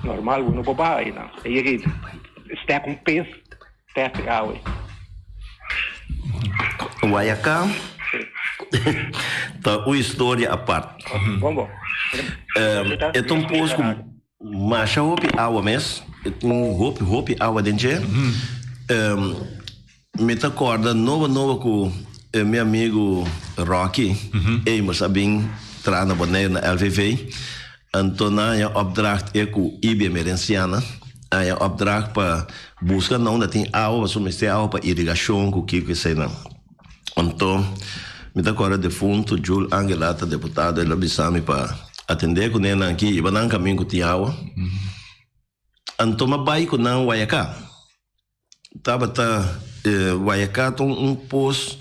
normal bo no por baha ainan. E yega i stek un pes test e awa ei. Guayaca ta un historia apart. Bon bo. E ta un pos ku masha hopi awa mes, e tin hopi hopi awa den dje. Mi ta kòrda nobo nobo ku mi amigu Rocky Emers a bin traha na Bonaire na LVV. Anto nan haña opdracht e ku Ibia Merenciana haña opdracht pa buska na unda tin awa pasobra mester awa pa irigashon ku kiko eseinan. Anto mi ta kòrda defuntu Jul Angela ta deputado el a bisa mi pa atendé ku nenan aki iba nan kamin ku tin awa. Anto mi a bai ku nan Guayaká. Tabata Guayaká ta un pos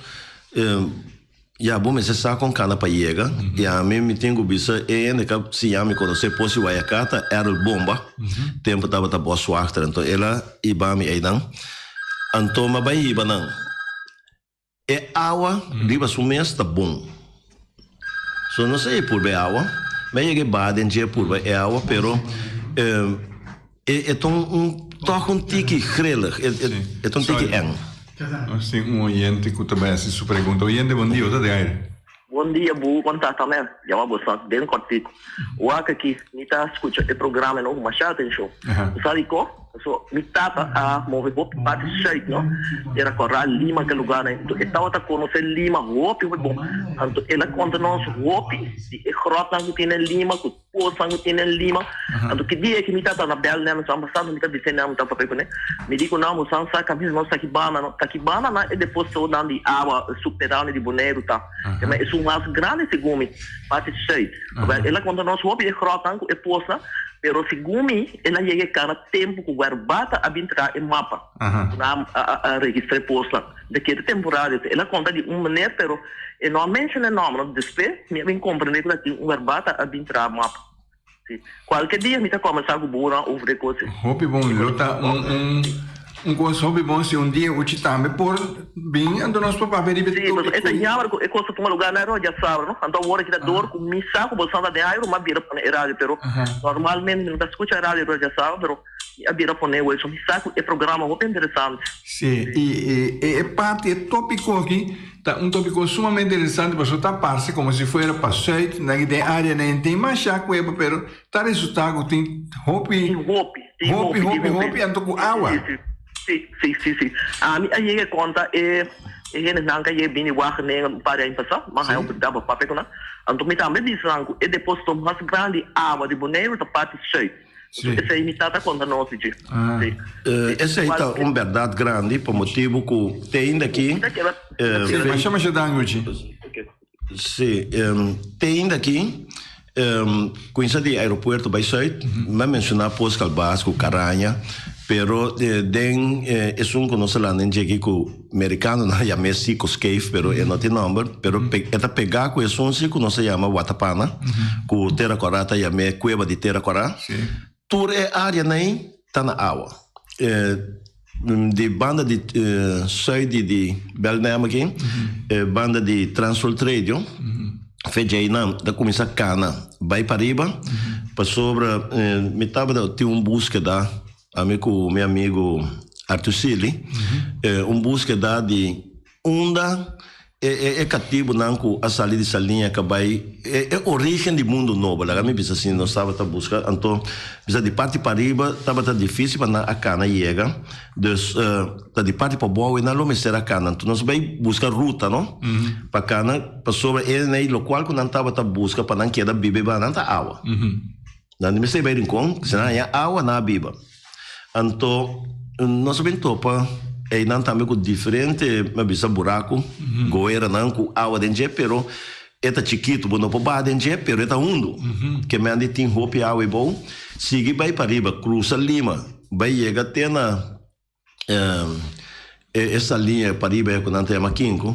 ya bo mester sa kon kana pa yega i ami mi tin ku bisa e hende ka siña mi konosé pos di Guayaká ta Errol Bomba tempu tabata boswachter anto el a hiba mi einan anto mi a bai hiba nan. E awa riba su mes ta bon. So no sa e purba e awa. Mi a yega e baha den dje purba e awa pero e e ta un tòg un tiki grelig. E e ta un tiki eng. Nos tin un oyente ku ta bai hasi su pregunta. Oyente bon dia, bo ta den aire. Bon dia bu konta tambe yama bo sa den kortiku. Wak aki mi ta skucha e programa no ku masha atenshon. Bo sa dikon? Paso mi tata a move hopi parti sùit no. Era Corral, Lima ke lugarnan. Enton e tabata konosé Lima hopi hopi bon. Anto el a konta nos hopi di e gròtnan ku tin den Lima, ku Kosnan ku tin den Lima. Anto ki dia ki mi tata na bèl nan san pasando mi ta bis'é nan mi ta papia kuné. Mi di ku nan bo san sa kaminda nos Takibana no. Takibana nan e depositonan di awa supteráneo di Boneiru ta. Kema esun mas grandi segun mi parti sùit. Wèl el a konta nos hopi e gròtnan ku e posnan pero segun mi el a yega e kana tempu ku Werbata a bin traha e mapa ku nan a registrá e posnan. De kete temporada esei. El a konta di un meneer pero e no a menshoná e nòmber no. Despues mi a bin komprendé ku ta tin un werbata a bin traha mapa. Si. Kualke dia mi ta kòmbersá ku bonan over e kos ei. Hopi bon. Lo ta un un un kos hopi bon si un dia Uchi tambe por bin anto nos por papia riba e Sí, tópiko pasobra e ta ei. yammer ku e kos ta tuma lugá na Roja Sabra no. Anto awor aki ta dor ku mi sa ku boso ta den aire mi a bira pone e radio pero normalmente mi no ta skucha radio Roja Sabra pero Mi a bira pone Wilson mi sa cu e programa hopi interesante. Sí, y e parti, e topico aki ta un topico sumamente interesante pasobra ta parse como si fuera pa Zuid, nan den area nan tin masha cueba pero ta resulta cu tin hopi, Tin hopi, tin hopi, hopi, tin hopi, hopi. hopi anto cu awa. Sí, sí, sí, sí, sí, sí. Ami a yega conta e e hendenan cu a yega bini Wageningen un par di aña pasa, mi a haya oportunidad pa papia cu nan. Anto mi tambe bisa nan cu e deposito mas grandi awa di Boneiru ta parti Zuid. Esei mi tata konta nos di dje. Si. Esei ta un bèrdat grandi pa motibu ku te ainda aki. Masha masha danki Uchi. Si, te ainda aki kuinsa di aeropuerto bai sùit, mi a menshoná Pos Kalbas ku Karaña, pero den esun ku nos a landa den dje aki ku merikanonan a yam'é Seacoast Cave, pero e no tin nòmber, pero e ta pegá ku esun si ku nos a yama Watapana, ku Tera Kòrá ta yam'é Kueba di Tera Kòrá. Tur e áreanan ei ta na awa. Di banda di sùit di di Belnem aki, e banda di Transworld Radio, fe djeinan ta kuminsá kana bai pariba, pasobra mi tabata tin un búskeda, ami ku mi amigu Arthur Sealy, un búskeda di Unda e katibunan ku a sali di Saliña ka bai e origen di Mundu Nobo, laga mi bisa asina, nos tabata buska, anto bisa di parti pariba tabata difisil pa nan a kana yega, dus ta di parti pabou nan lo mester a kana, anto nos bai buska ruta no pa kana pasobra e nei lokual ku nan tabata buska pa nan keda biba eiba nan ta awa, nan di mester bai Rincon si nan haña awa nan a biba. Anto nos a bin topa einan tambe ku diferente, mi a bisa buraku, goeranan ku awa den dje, pero e ta chikitu, bo no por baha den dje, pero e ta hundu. Ke mende tin hopi awa eibou. Sigui bai pariba, krusa Lima, bai yega te na e saliña pariba ei ku nan ta yama Kinku.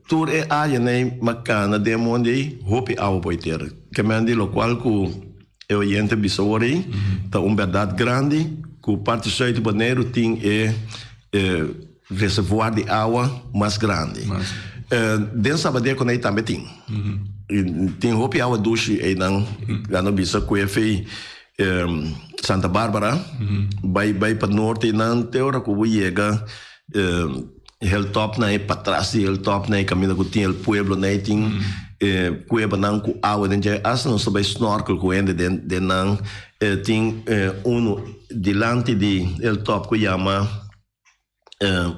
Tur e áreanan ei makana den mondi ei, hopi awa por tera. Ke mende lokual ku E oyente bisa ora ei, ta un bèrdat grandi ku parti sùit di Boneiru tin e reservoir di awa mas grandi. Den Sabadeco ei tambe tin. Tin hopi awa dushi einan, nan a bisa ku e fei Santa Barbara bai bai pa norte einan te ora ku bo yega Hilltop nan e patras di Hilltop nan e kaminda ku tin el pueblo nan e tin e kuebanan ku awa den dje asta nos ta bai snorkel ku hende den den nan e tin unu dilanti di Hilltop ku yama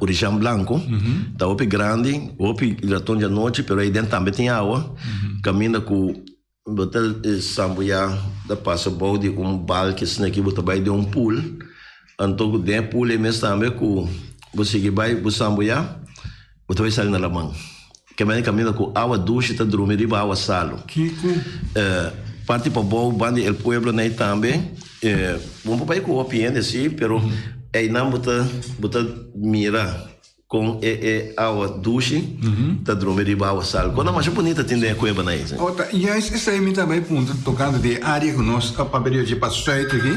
Urijan Blanco ta hopi grandi hopi raton di anochi pero ei den tambe tin awa kaminda ku Bo ta sambuyá ta pasa bou di un balki asina aki bo ta bai den un pool anto ku den e pool ei mes tambe ku bo sigui bai bo sambuyá bo ta bai sali na laman ke manera kaminda ku awa dushi ta drumi riba awa salu. Kiko? Parti pabou banda di el pueblo nei tambe bo no por bai ku hopi hende si pero einan bo ta bo ta mira. Kon e e awa dushi ta drumi riba awa sal. Kon ta masha bunita tin den e kueba na ese. O ta juist esei mi ta bai puntra tokante di e área ku nos a papia di ochi pa sùit aki.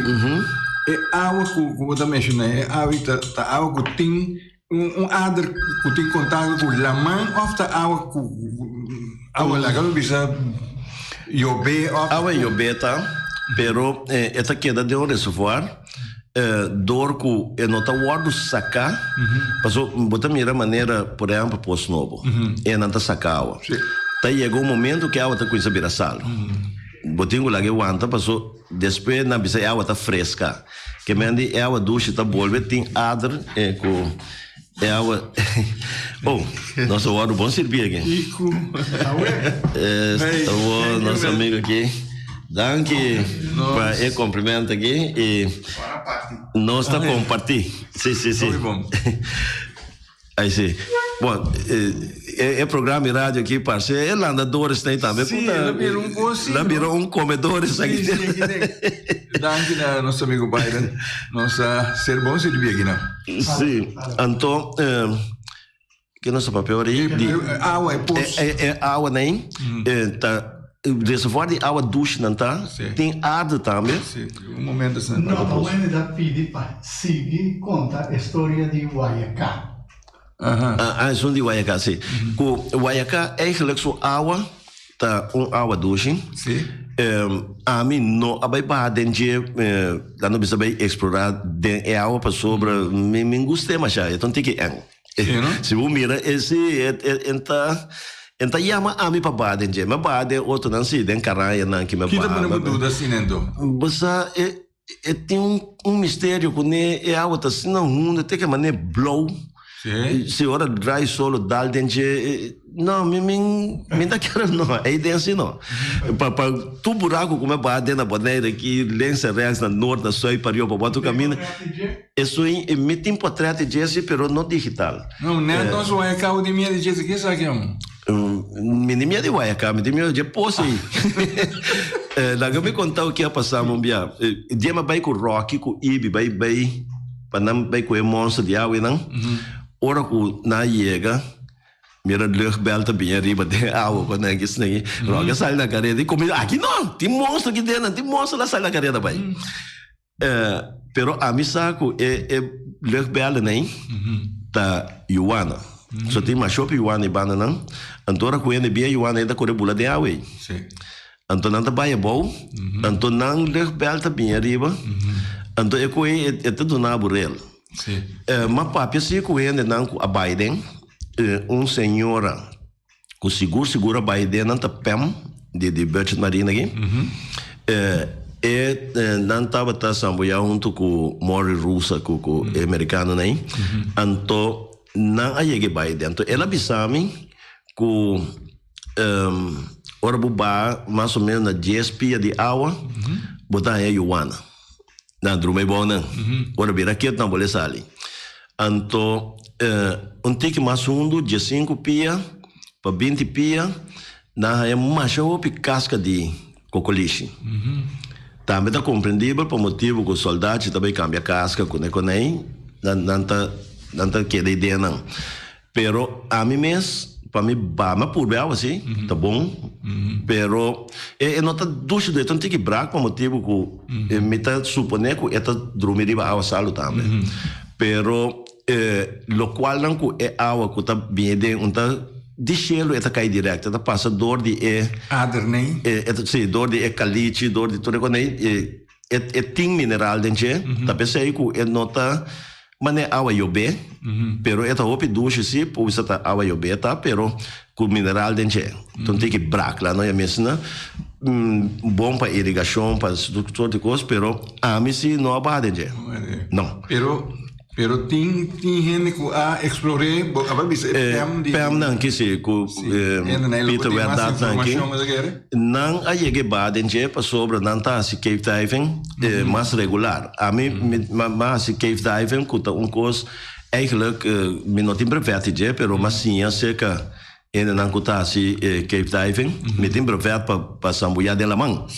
E awa ku ku bo ta menshoná e awa ta ta awa ku tin un un ader ku tin kontakto ku laman òf ta awa ku awa laga mi bisa yobe òf. Awa yobe ta pero e ta keda den un reservoir. Dor ku e no ta wòrdu saká, paso bo ta mira manera por ehèmpel Pos Nobo, e nan ta saka awa. Ta yega un momento ku e awa ta kuminsá bira salu. Bo tin ku laga e wanta paso despues nan bisa e awa ta freska. Ke men di e awa dushi ta bolbe tin ader ku e awa Oh, nos a wòrdu bon sirbí aki. Esta bo nos amigo aki. Danki pa e compliment aki y nos ta comparti. Si, si, si. Ay si. Bon, e programa di radio aki parce e landadores nei tambe. Si, la bira un cos. La bira un comedores aki. Si, si, aki Danki na nos amigo Byron. Nos a ser bon sirbi aki nan. Si, anto Ke nos ta papia ora ei? Di awa e pos. E awa nei ta reservoir di awa dushi nan ta tin aarde tambe. Si, un momento esnan ta pos. No, Wende ta pidi pa sigui konta e storia di Guayacá. Ah, esun di Guayacá, si. Ku Guayacá eigenlijk su awa ta un awa dushi. Si. Ami no a bai baha den dje, nan no bisa bai eksplorá den e awa pasobra mi mi gust'é masha, e ta un tiki eng. Si bo mira e si e ta e ta yama ami pa baha den dje. Mi a baha den otronan si, den karayanan ki mi a Kita baha. pone bo duda asina anto? Bo sa e e tin un un misterio kuné e awa ta asina hundu te ke manera blou. Si. Si ora drai solo dal den dje e. No, mi mi mi ta kere no, ei den si no. Pa pa tur buraku ku mi a baha den na Bonaire aki, links en rechts, na noord, na zuid, pa riba, pa bo tur kaminda, esun mi tin portret di dje si, pero no digital. No, net nos Guayacá bo tin miedu di dje si, ke esaki amo? Mi tin miedu di Guayacá, mi tin miedu di dje pos ei. Laga mi konta ke a pasa un bia. Dje mi a bai ku Rocky ku Ibi bai bai pa nan bai ku e monster di awenan. Ora ku nan a yega, mira luchtbel ta bini ariba den awa ku nan ki snegi. Rocky a sali na kareda i komi, aki no! Tin monster aki den nan, tin monster la sali na kareda bai. Pero ami sa ku e e luchtbelnan ei ta yuana. So tin masha hopi yuana ei banda nan. Anto ora ku hende bia yuana ei ta kore bula den awa ei. Anto nan ta bai abou, anto nan luchtbel ta bini ariba, anto e ku ei e ta duna bo rel. Ma papia si ku hendenan ku a bai den, un señora ku sigur sigur a bai den nan ta Pam di di Budget Marine aki. E nan tabata sambuya huntu ku Maury Rusa ku ku e merikanonan ei. Anto nan a yega e bai den. Anto el a bisa mi ku ora bo baha mas o menos na dies pia di awa bo ta haña yuwana. Nan drumi e bou nan. Ora bira ketu nan bole sali. Anto un tiki mas hundu, diesinku pia pa binti pia, nan haña masha hopi kaska di kokolishi. Tambe ta komprendibel pa motibu ku soldachi ta bai kambia kaska ku nekonei, nan ta nan ta keda e ideanan. Pero ami mes, pa mi ba, mi a purba e awa si, ta bon, pero e no ta dushi dor, e ta un tiki brak pa motibu ku mi ta supone ku e ta drumi riba awa salu tambe. Pero lokualnan ku e awa ku ta bini den un ta di shelu e ta kai dirèkt, e ta pasa dor di e. Adernan. Si, dor di e kalichi, dor di tur e kos, E tin mineral den dje, ta p'esei ku e no ta manera awa yobé, pero e ta hopi dushi si, por bisa ta awa yobé ta, pero ku mineral den dje. Enton tin ki brak la no ya mesna, bon pa irigashon, pa tur sort di kos, pero ami si no a baha den dje, no. Pero Pero tin tin hende ku a eksplor'é, bo a bisa e Pam di. Pam nan ki si, ku Peter Werdat nan ki. Nan a yega e ba den dje pasobra nan ta hasi cave diving mas regular. Ami mi a hasi cave diving ku ta un kos eigenlijk mi no tin brevet di dje pero mi a siña serka hendenan ku ta hasi cave diving. Mi tin brevet pa sambuyá den laman.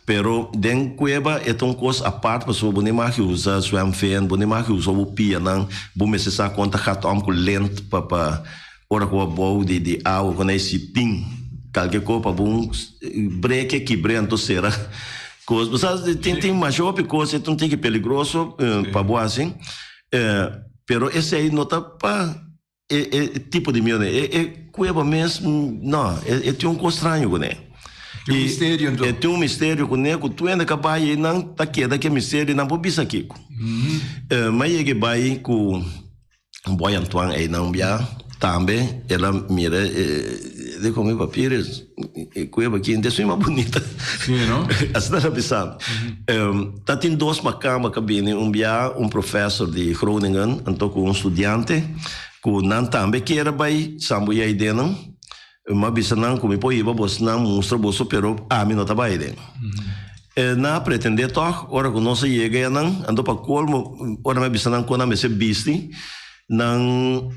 Pero den kueba e ta un kos apart pasobra bo no mag usa zwemvin, bo no mag usa bo pianan, bo mester sa kon ta gat om ku lint pa pa ora ku bo abou di di awa ku nan si tin kalke kos pa bo un breke kibr'é anto sera kos. Bo sa tin tin masha hopi kos e ta un tiki peligroso pa bo hasi pero esei no ta pa E e tipo di miedo e e cueva mes no e tin un cos straño cune. Tin un misterio enton. E tin un misterio cune cu tur hende ca bay eynan ta keda cu e misterio y nan por bisa kico. Mi a yega e bay cu Boy Antoine eynan un bia tambe el a mira e di con mi papia e cueva aki hende suma bunita. Si no? Asina el a bisa mi. Ta tin dos makamba ka bini un bia un professor di Groningen anto ku un studiante ku nan tambe kier a bai sambuya idenan. Mi a bisa nan ku mi por hiba bosnan mustra boso pero ami no ta bai den. Nan a pretende tog ora ku nos a yega enan anto pa kolmo ora mi a bisa nan kon nan mester bisti nan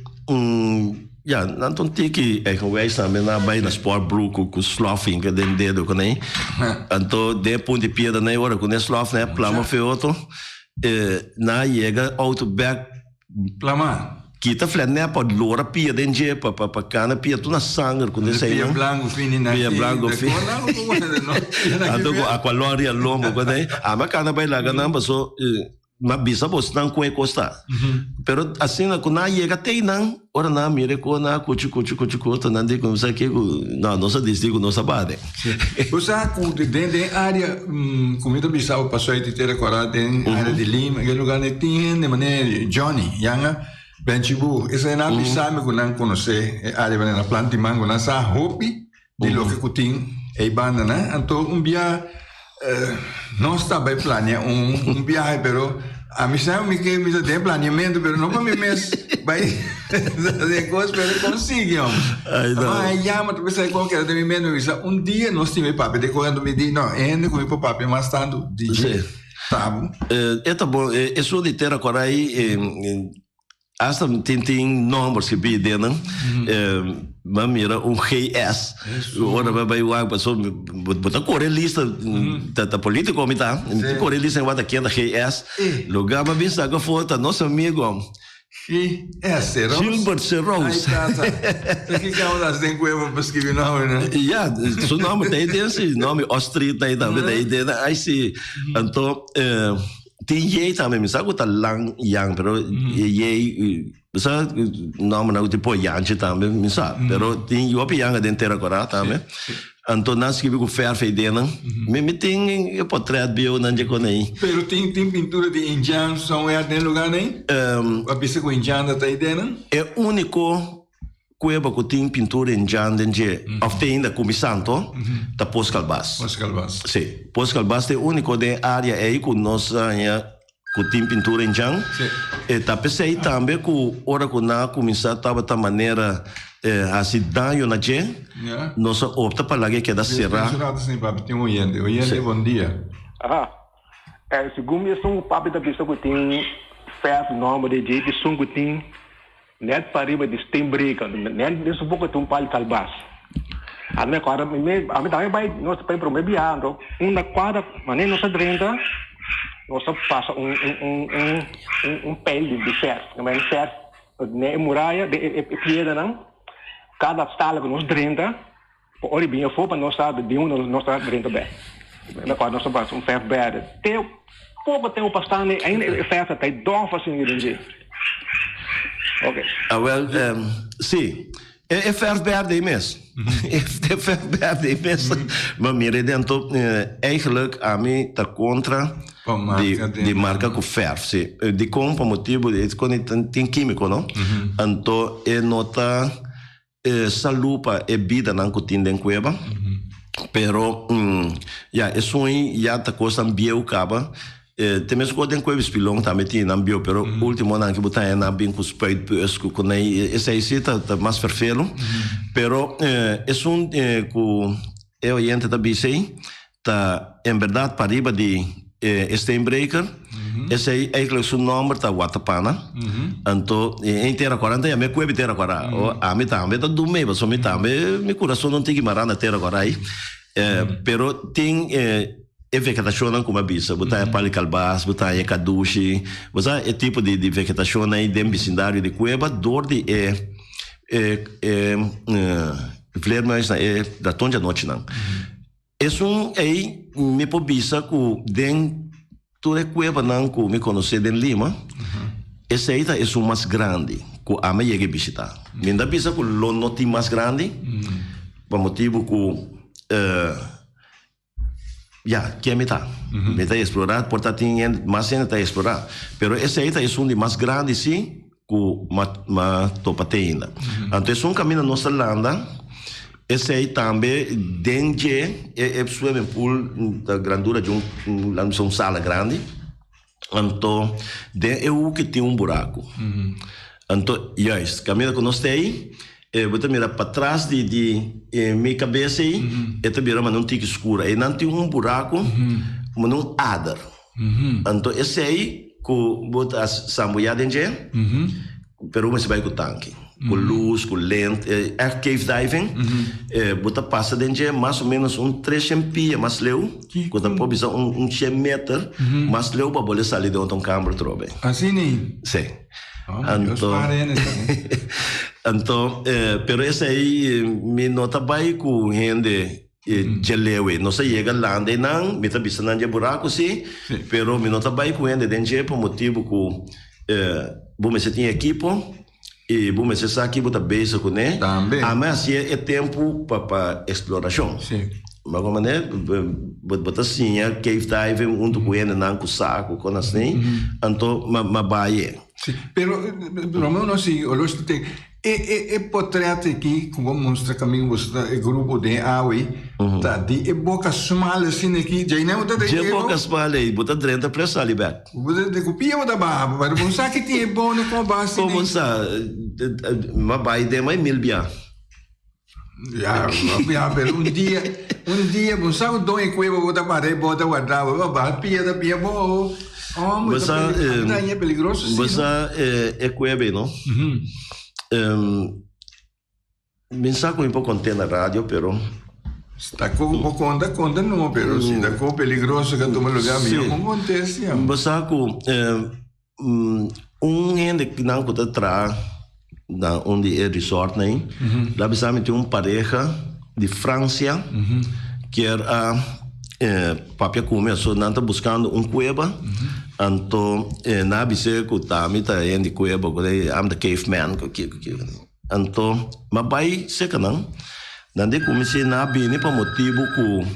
Ya, nan ta un tiki eigenwijs tambe, nan a bai na sportbroek ku ku slof hinka den dedo ku nan. Anto den e punt di piedra nan e ora ku nan e slof nan a plama fe otro, nan a yega auto bek. Plama. Kita flet nè pa lora pia den dje pa pa pa kana pia tur na sanger ku nan esei nan. Pia blanco fini nan. Pia blanco fini. Anto ku aqualon ria lombo ku nan. Ami a kana bai laga nan paso. M'a bisa bosnan kon e kos ta. Pero asina ku nan a yega te einan, ora nan a mira e kos, nan a kuchu, kuchu, kuchu, kuchu, nan di kuminsá ke ku no, nos a disidí ku nos a baha den. Bo sa ku den den área ku mi ta bisa bo pasó di Tera Kòrá den área di Lima, e lugar ei tin hende manera Johnny, yanga Benchibu, esei nan a bisa mi ku nan konosé e área manera Planta di Mango, nan sa hopi di loke ku tin ei bandanan. Anto un bia nos ta bai plania un biahe pero. Ami sa mi ke mi ta den planeamento, pero no pa mi mes bai den kos, pero consigue, hombre. Ay, no. Ma ai yama, tu pensai kon keda den mi mente, mi bisa, un dia nos tin mi papia de kos, mi di, no, e hende ku mi por papia mas tantu, DJ, Sí. Tabo. Eh, e ta bon, eh, esun di Tera Korai, eh, Hasta tin tin nomber skibí den nan. Bo a mira un GS. Ora bo a bai wak paso bo ta kore lista ta politico mi ta. Mi ta kore lista wak ta ken ta GS. Lugar bo a bin saka afo ta nos amigo. GS Serous? Gilbert Serous. Ay tata. Ta ki kaba ta den kueba pa skibi nomber nan? Ya, su nomber ta ei den si. Nomber Ostrid ta ei tambe ta ei den. Ay si. Anto. Tin yey tambe, mi sa ku ta lang yang, pero e yey, mi sa nombernan ku tin por yanchi tambe, mi sa, pero tin hopi yang aden Tera Kora tambe. Anto nan skibi ku fèrf ei den nan. Mi mi tin e portret bieunan dje kon ei. Pero tin tin pintura di indjan somewhere den lugar nei? Bo a bisa ku indjan ta ta ei den nan? E úniko Cueba cu tin pintura en jan den dje, of te ainda cu mi santo, ta Pos Calbas. Pos Calbas. Si. Pos Calbas ta e unico den e area ey cu nos a haña cu tin pintura en jan. Si. E ta pesey tambe cu ora cu nan a cuminsa tabata manera haci daño na dje, nos a opta pa laga e keda cera. Despues un rato sin papia tin un oyente. Oyente, bon dia. Aha. Segun mi esun cu papia ta bisa cu tin verf nomber di dje, esun cu tin Net pariba di Steenbreker, net den su boca tin un pal di calbas. Ami acorda, mi ami tambe bai, nos ta bai prome biaha, anto unda cuadra, manera nos a drenta, nos a pasa un un un un un un pijl di di verf, no men verf den e muraya, den e e piedranan, cada stala cu nos drenta, pa ora e bini afo pa nos sa di unda nos ta drenta bek. Mi acorda nos a pasa un verf berde, te poco tempo pasando ainda e verf ta kai dof asina den dje. Ok. Awel, si. E verf berde ei mes. E verf berde ei mes. Ma mira den anto, eigenlijk ami ta kontra di di marka ku verf, si. Dikon? Pa motibu di tin kimiko, no? Anto e no ta Salú pa e bidanan ku tin den kueba, pero ya esun ya ta kosnan bieu kaba. Te mes ku den kueba Spilon tambe tin nan bieu, pero ultimonan ke bo ta haña nan bin ku spuitbus ku kunei, esei si ta mas ferfelu. Pero esun ku e oyente ta bisa ei ta en berdad pariba di e steenbreker, esei eigenlijk su nomber ta Watapana, anto e tera kora anto yama e kuebi tera kora, o ami tambe ta dun mei pasobra mi tambe mi kurason no tin ki mara na tera kora ei, pero tin e vegetashonnan ku mi a bisa, bo ta haña pali kalbas, bo ta haña kadushi, bo sa e tipo di vegetashonnan ei den bisindario di kueba dor di e e vleermuisnan e raton djanochinan. Esun ei mi por bisa ku den tur e kuebanan ku mi konosé den Lima, esei ta esun mas grandi ku ami a yega e bishitá. Mi no ta bisa ku lo no tin mas grandi, pa motibu ku ya, ken mi ta? Mi ta eksplorá, por ta tin hende, mas hende ta eksplorá, pero esei ta esun di mas grandi sí ku m'a topa te ainda. Anto esun kaminda nos ta landa, esei tambe den dje e swimming pool ta grandura di un laat bisa un sala grandi, anto den e hoeki tin un buraku. Anto juist kaminda ku nos ta ei, bo ta mira patras di di mi kabes ei, e ta bira manera un tiki skur. Einan tin un buraku manera un ader. Anto esei ku bo ta sambuyá den dje, pero bo mester bai ku tanki, ku lus, ku lent, ègt cave diving, bo ta pasa den dje mas o ménos un treshen pia mas leu, ku ta por bisa un shen meter mas leu pa bo le sali den otro un kamber atrobe. Asina? Sí. Anto, anto, pero esei mi no ta bai ku hende. E dje-lewe. Nos a yega landa einan, mi ta bisa nan dje buraku si, pero mi no ta bai ku hende den dje pa motibu ku bo mester tin ekipo i bo mester sa ki bo ta bezig kuné. Ami a hasié e tempu pa pa eksplorashon. Bo a manera bo ta siña cave diving huntu ku hendenan ku sa ku kon asina, anto m'a bai. Sí, pero Romeo no sigui olosh ta ten e e e potret aki ku bo mustra kaminda boso ta e grupo den awe ta di e boka smal asina aki djei nan bo ta drenta Dje boka smal ei bo ta drenta pres sali bek. Bo ta di ku pia bo ta baha pero bo sa ki tin e bone komo baha asina. Komo sa ma bai den mai mil bia. Ya, ya, pero un dia, un dia, bo sa ku don e kueba bo ta para e bota guarda, bo ba pia ta pia bo. Hombre, Bo sa, ta eh, peligroso sí. Bo sa eh, e kueba no? Mi sa ku mi por konté na radio, pero Sta ku bo konta, konta no, pero si ta ku peligroso ka tuma lugar, mi yo kon konté sí. Bo sa ku eh, Un hende nan ku ta traha na un di e resortnan ei, la bisa mi tin un pareha di Francia kier a papia ku mi, so nan ta buskando un kueba, anto nan a bis'é ku ta mi ta hende di kueba, ku I'm the cave man, ku kiko kiko. Anto mi a bai serka nan, nan di ku mi si nan a bini pa motibu ku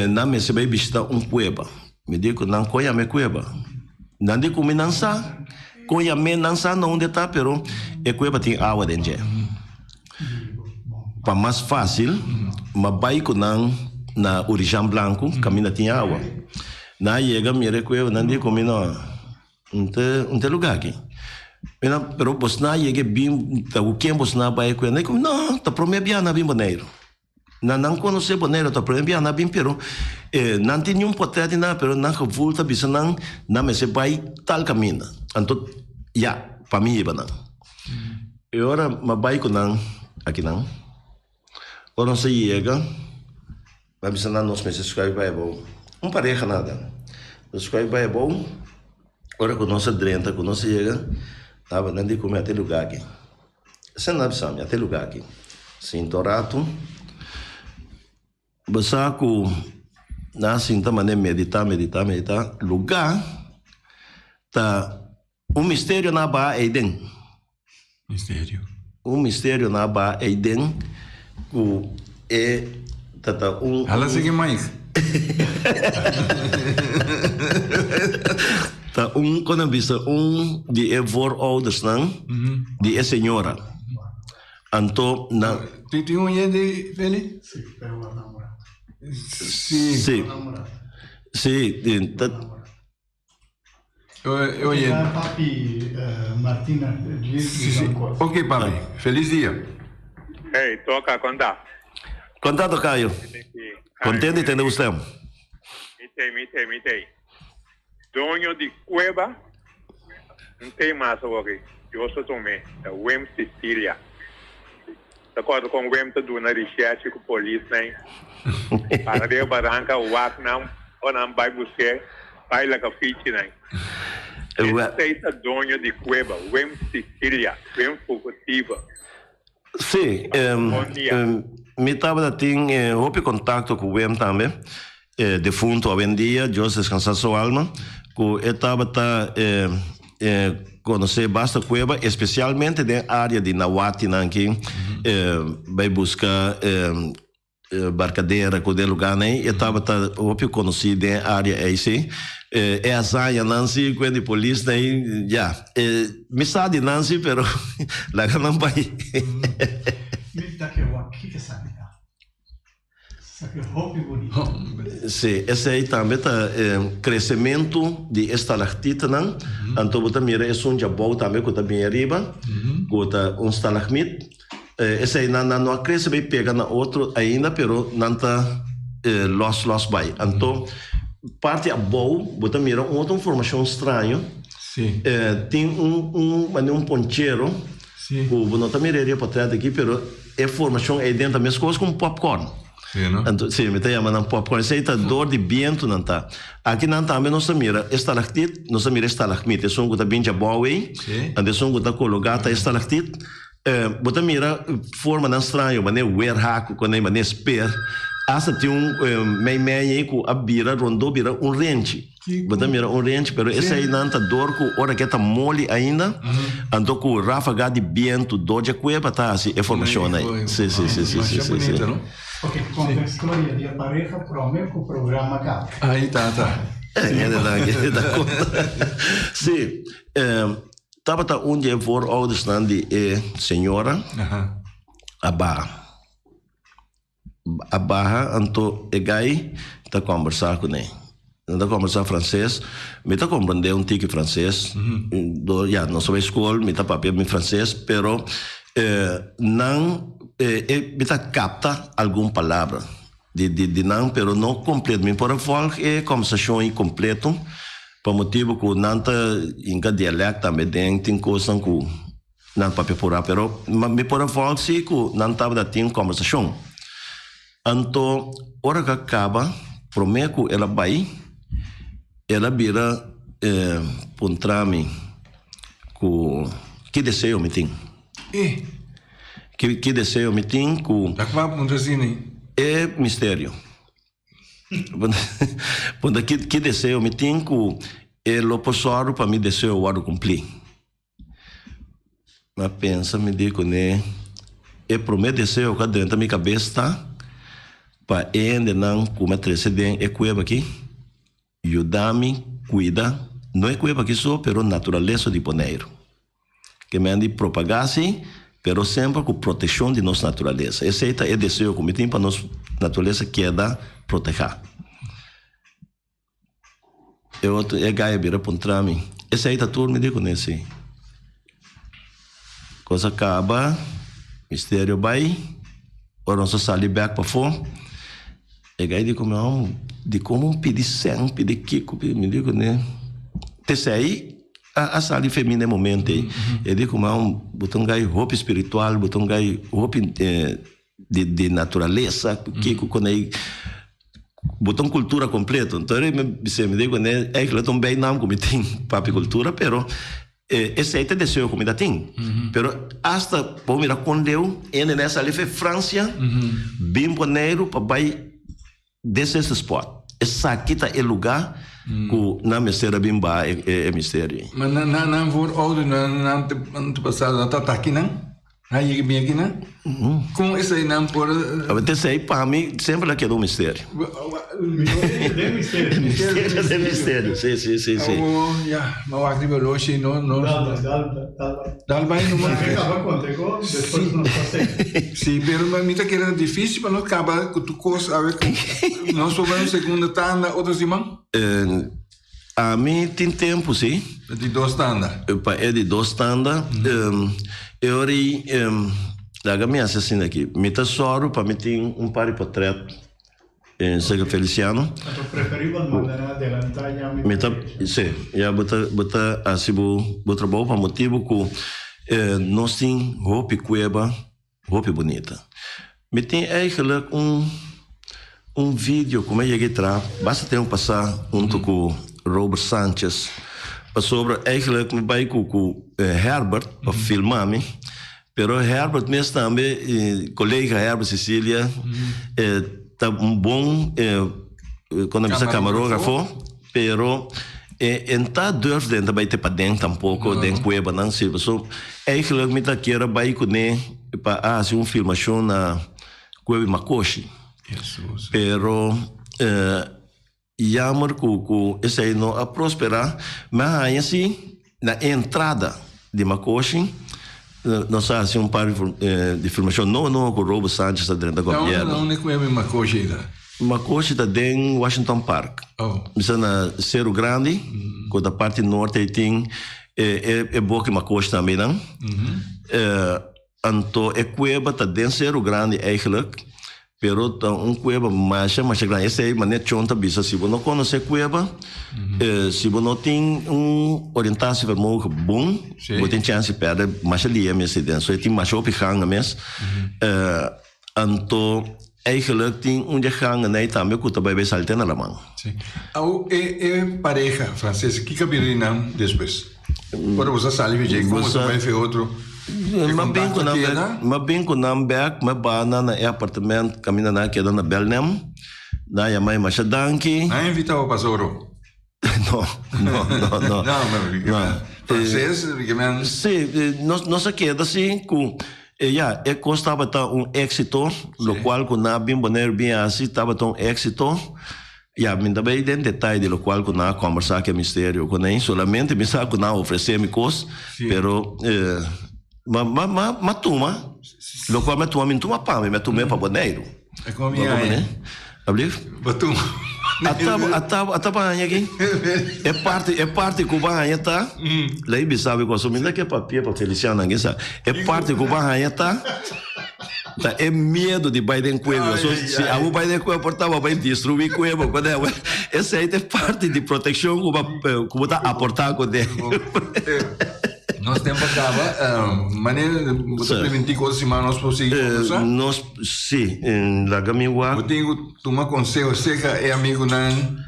nan mester bai bishita un kueba. Mi di ku nan kon yama e kueba. Nan di ku mi nan sa kon yam'é, nan sa na unda e ta, pero e kueba tin awa den dje. Pa mas fásil, m'a bai ku nan na Urijan Blanku, kaminda tin awa. Nan a yega mira e kueba, nan di ku mi, No, un ta un ta e lugá aki. Mi nan, pero bosnan a yega bin, ta ku ken bosnan a bai e kueba? Nan di ku mi, No, ta promé biaha nan a bin Boneiru. Nan nan conoce Bonaire ta prome bia nan bin pero nan tin niun potret ni nada pero nan gevoel ta bisa nan nan mester bay tal caminda anto ya pa mi hiba nan e ora mi a bay cu nan aki nan ora nos a yega mi a bisa nan nos mester schuif bay abou un pareha nada nos schuif bay abou ora cu nos a drenta cu nos a yega nan di cu mi a te lugar aki. Esei nan a bisa mi, ate lugar aki. Sinta un ratu, bo sa ku nan a sinta manera medita, medita, medita. Lugar ta un misterio nan a baha eiden. Misterio. Un misterio nan a baha eiden ku e ta ta un. Hala sigui Mike. Ta un kon a bisa un di e vooroudersnan di e señora. Anto nan. Tin tin un yende Feli? Si, pero a namora. Si. Si. Si, ta. Oye. Papi Martina Si, si. Ok papi, feliz dia. Hey, toka, konta. Konta tokayo. Kontento di tende usted. Mi tei, mi tei, mi tei. Doño di cueva, un tei mas awor Dios ta tum'é, ta Wim Cecilia. Ta corda con Wim ta duna recherche cu polisnan para den e baranca wak nan ora nan bay bus'é bay laga fichi nan. Esey ta doño di cueva, Wim Cecilia, Wim Fugitiva. Sí, mi tabata tin hopi contacto cu Wim tambe, defunto awendia, Dios descansa su alma, cu e tabata conoce basta cueva, especialmente den area di Nawatinan aki, bay busca Barcadera cu den lugarnan ey, e tabata hopi conoci den e area ey si. E hazaña nan si cu e di polisnan ey, ya, mi sa di nan si pero laga nan bay. Mi ta ke wak kiko esaki ta. Esaki hopi bunito. Si, esey tambe ta crecemento di e stalactitanan, anto bo ta mira esun djabou tambe cu ta bini ariba, cu ta un stalagmit. Esei nan nan no a crece bay pega na otro ainda pero nan ta los los bay. Anto parti abou bo ta mira un otro formacion straño. Tin un un manera un ponchero cu bo no ta mira riba potret aki pero e formacion ey den ta mescos cu un popcorn. Anto si mi ta yama nan popcorn. Esey ta door di biento nan ta. Aki nan tambe nos ta mira e stalactit, nos ta mira e stalagmit, esun cu ta bin djabou ey, anto esun cu ta cologa ta e stalactit. Bo ta mira formanan straño manera werhak ku konei manera sper. Asta tin un meimei ei ku a bira rondó bira un renchi. Bo ta mira un renchi pero eseinan ta dor ku ora ke ta moli ainda anto ku ráfaga di bientu dor dje kueba ta hasi e formashon ei. Si si si si si si si. Ok, konta e storia di e pareha prome ku programa kaba. Ai tata. Hende ta konta. Si. Tabata un di e vooroudersnan di e señora a baha. A baha anto e gai ta kombersá kuné. Nan ta kombersá franses. Mi ta komprendé un tiki franses. Do ya nos a bai skol mi ta papia mi franses pero nan e mi ta kapta algun palabra di di nan pero no kompleto. Mi por a vòlg e kombersashon ei kompleto pa motibu ku nan ta hinka dialèkt tambe den tin kosnan ku nan papia purá pero mi por a vòlg si ku nan tabata tin kombersashon. Anto ora ku a kaba promé ku el a bai el a bira puntra mi ku ki deseo mi tin. Ki deseo mi tin ku. Ta kua puntra asina? E misterio. Puntra ki deseo mi tin ku e lo por sòru pa mi deseo wòrdu kumplí. Mi a pensa, mi di kuné, e promé deseo ku a drenta mi kabes ta pa e hendenan ku mi a trese den e kueba akí yuda mi kuida no e kueba akí so, pero naturalesa di Boneiru. Ke mi a di propagá sí, pero semper ku protekshon di nos naturalesa. Esei ta e deseo ku mi tin pa nos naturalesa keda protehá. E otro, e gai a bira puntra mi, Esei ta tur? Mi di kuné, Sí. Kos a kaba, misterio bai. Ora nos a sali bèk pafó, e gai di ku mi, Hòm, dikon bo pidi sèn, pidi kiko? Mi di kuné, T'esei a sali fe mi na e momento ei. E di ku mi, Hòm, bo ta un gai hopi spiritual, bo ta un gai hopi di naturalesa, kiko ku nei. Bo ta un cultura completo. Enton mi bisa mi dico ne eigenlijk ta un bijnaam cu mi tin papi cultura pero esey ta e deseo cu mi ta tin. Pero hasta bo mira con leu hende ne a sali fe Francia bin Boneiru pa bay this is the spot. Esaki ta e lugar cu nan mester a bin baha e misterio. Ma nan voorouder nan antepasado nan ta taki nan? A yega bin aki nan? Kon eseinan por. Awor esei pa mi semper a keda un misterio. Misterio den misterio. Misterio den misterio, si, si, si, si. Awor ya, mi a wak riba loshi no, no. Dal bai, dal, dal bai. Dal bai no. Laga kaba konta e kos, despues nos ta sega. Si, pero mi ta kere ta dificil pa nos kaba ku tur kos awe ku nos por bai un segunda tanda otro siman. Ami tin tempu si. E di dos tanda. Pa e di dos tanda. E ora ei, laga mi hasi asina aki. Mi ta sòru pa mi tin un par di potrèt serka Feliciano. Anto preferibel manda nan adelantá ya mi ta. Si, ya bo ta bo ta hasi bo bo trabou pa motibu ku nos tin hopi kueba. Hopi bunita. Mi tin eigenlijk un un video ku mi a yega e traha basta tempu pasá huntu ku Robert Sanchez pasobra eigenlijk mi bai ku ku Herbert pa filma mi pero Herbert mes tambe kolega Herbert Cecilia ta un bon kon nan bisa kamarografo. Pero e e n'ta durf den ta bai te paden tampoco den cuebanan si paso eigenlijk mi ta kier a bai cune pa a haci un filmacion na cueba di Macoshi pero jammer cu cu esey no a prospera mi a haya si na e entrada di Macoshi nos a haci un par di filmacion no no cu Robert Sanchez a drenta gobierno. Na unda cueba di Macoshi ta? Macoshi ta den Washington Park. Mi sta na Seru Grandi, ku ta parti norte ei tin e e boki Macoshi tambe nan. Anto e kueba ta den Seru Grandi eigenlijk, pero ta un kueba masha masha grandi. Esei manera Chon ta bisa, si bo no konosé kueba, si bo no tin un orientatievermogen bon, bo tin chèns di pèrdè masha lia mes ei den. So e tin masha hopi ganga mes. Anto eigenlijk tin un dje gangenei tambe ku ta bai bai sali te na laman. Sí. Au e e pareha franses, kiko a bira di nan despues? Ora boso a sali fi dje, komo boso a bai fi otro? E M'a bin kontakto ku nan bek, keda? m'a bin ku nan bek, m'a baha nan na e apartement kaminda nan a keda na Belnem. Nan a yama mi masha danki. Nan a invita bo pa Zoro? No, no, no, no. No, pero franses, ke men. Sí, nos nos a keda si ku ya, e kos tabata un éksito, lokual ku nan a bin Boneiru bin hasi tabata un éksito. Ya, mi no ta bay den detaye di locual cu nan a combersa cu e misterio cu nan, solamente mi sa cu nan a ofrece mi cos, pero ma, ma, ma, ma tuma, locual mi a tuma, mi no tuma pa mi, mi a tum'e pa Boneiru. E con mi haña? Ablief? Bo tuma. Ata, ata, ata bo haña aki? E parti, e parti cu bo haña ta, lei bisa mi cos, mi no ke papia pa Feliciano nan kisa, e parti cu bo haña ta, Ta e miedo di bai den cueva. So, si abo bai den cueva por ta bo bai destrui cueva. Cu de, esey ta e parti di proteccion cu bo, cu bo ta aporta cu de. Nos tempo a caba. Manera bo ta preminti cu otro siman nos por sigui conversa? Nos, si. Laga mi wak. Bo tin cu tuma conseho cerca e amigunan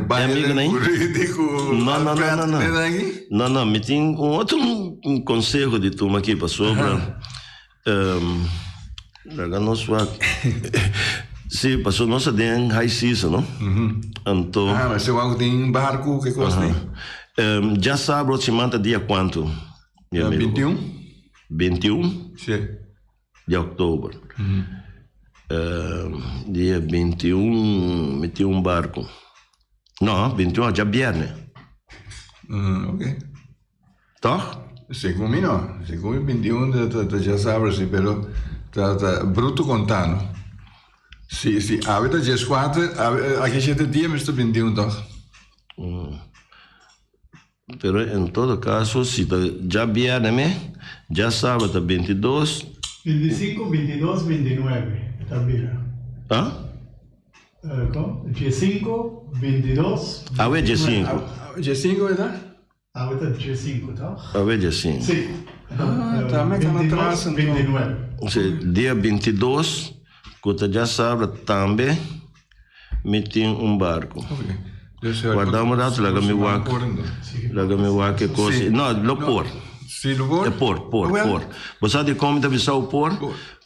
Byron cu Rudy cu Alfred. No, no, no, no. No, no. Mi tin un otro conseho di tuma aki pasobra. Laga nos wak. Sí, paso nos a den high season, no? Anto. Ah, ma se wak tin barku, ke kos ni? Djasabra ot siman ta dia kuantu, mi amigo? 21. 21? Sí. Di oktober. Dia 21 mi tin un barku. No, 21 djabierne. Ok. Toch? Segun mi no. Segun mi 21 ta ta ta djasabra si, pero ta ta bruto contá no. Si si awe ta djeskuater, awe aki shete dia mester 21 toch? Pero en todo caso si ta djabierne me, djasabra ta 22. 25, 22, 29 ta bira. Ah? Kon? Djesinku, 22, Awe djesinku. Djesinku e ta? Awe ta diesinku, toch? Awe diesinku. Si. Ah, ta me kan atras anto. 29. Si, dia bintidos, ku ta djasabra tambe, mi tin un barku. Warda un rato, laga mi wak, laga mi wak e kos. No, lo por. Si, lo por? E por, por, por. Bo sa dikon mi ta bisa bo por?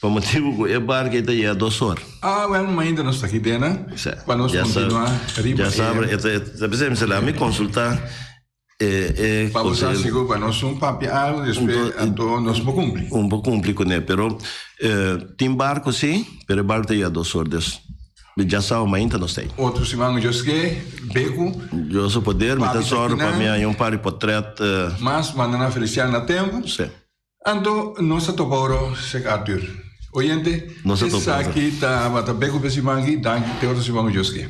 Pa motibu ku e barku ei ta yega dos or. Ah, wel, mainta nos ta aki dena pa nos kontinuá riba e. Djasabra e ta, ta bisa mi sa laga mi konsultá e e. Pa bo sa sigur pa nos un papia algu despues anto nos por kumpli. Un por kumpli kuné, pero tin barku si, pero e barku ta yega dos or, des djasabra mainta nos ta ei. Otro siman mi Dios ke, beku. Dios su poder, mi ta sòru pa mi haña un par di potrèt. Mas manda nan Feliciano na tempu. Si. Anto nos a topa oro sek Arthur. Oyente, Nos a topa oro. esaki tabata beku p'e siman aki. Danki te otro siman ku Dios ke.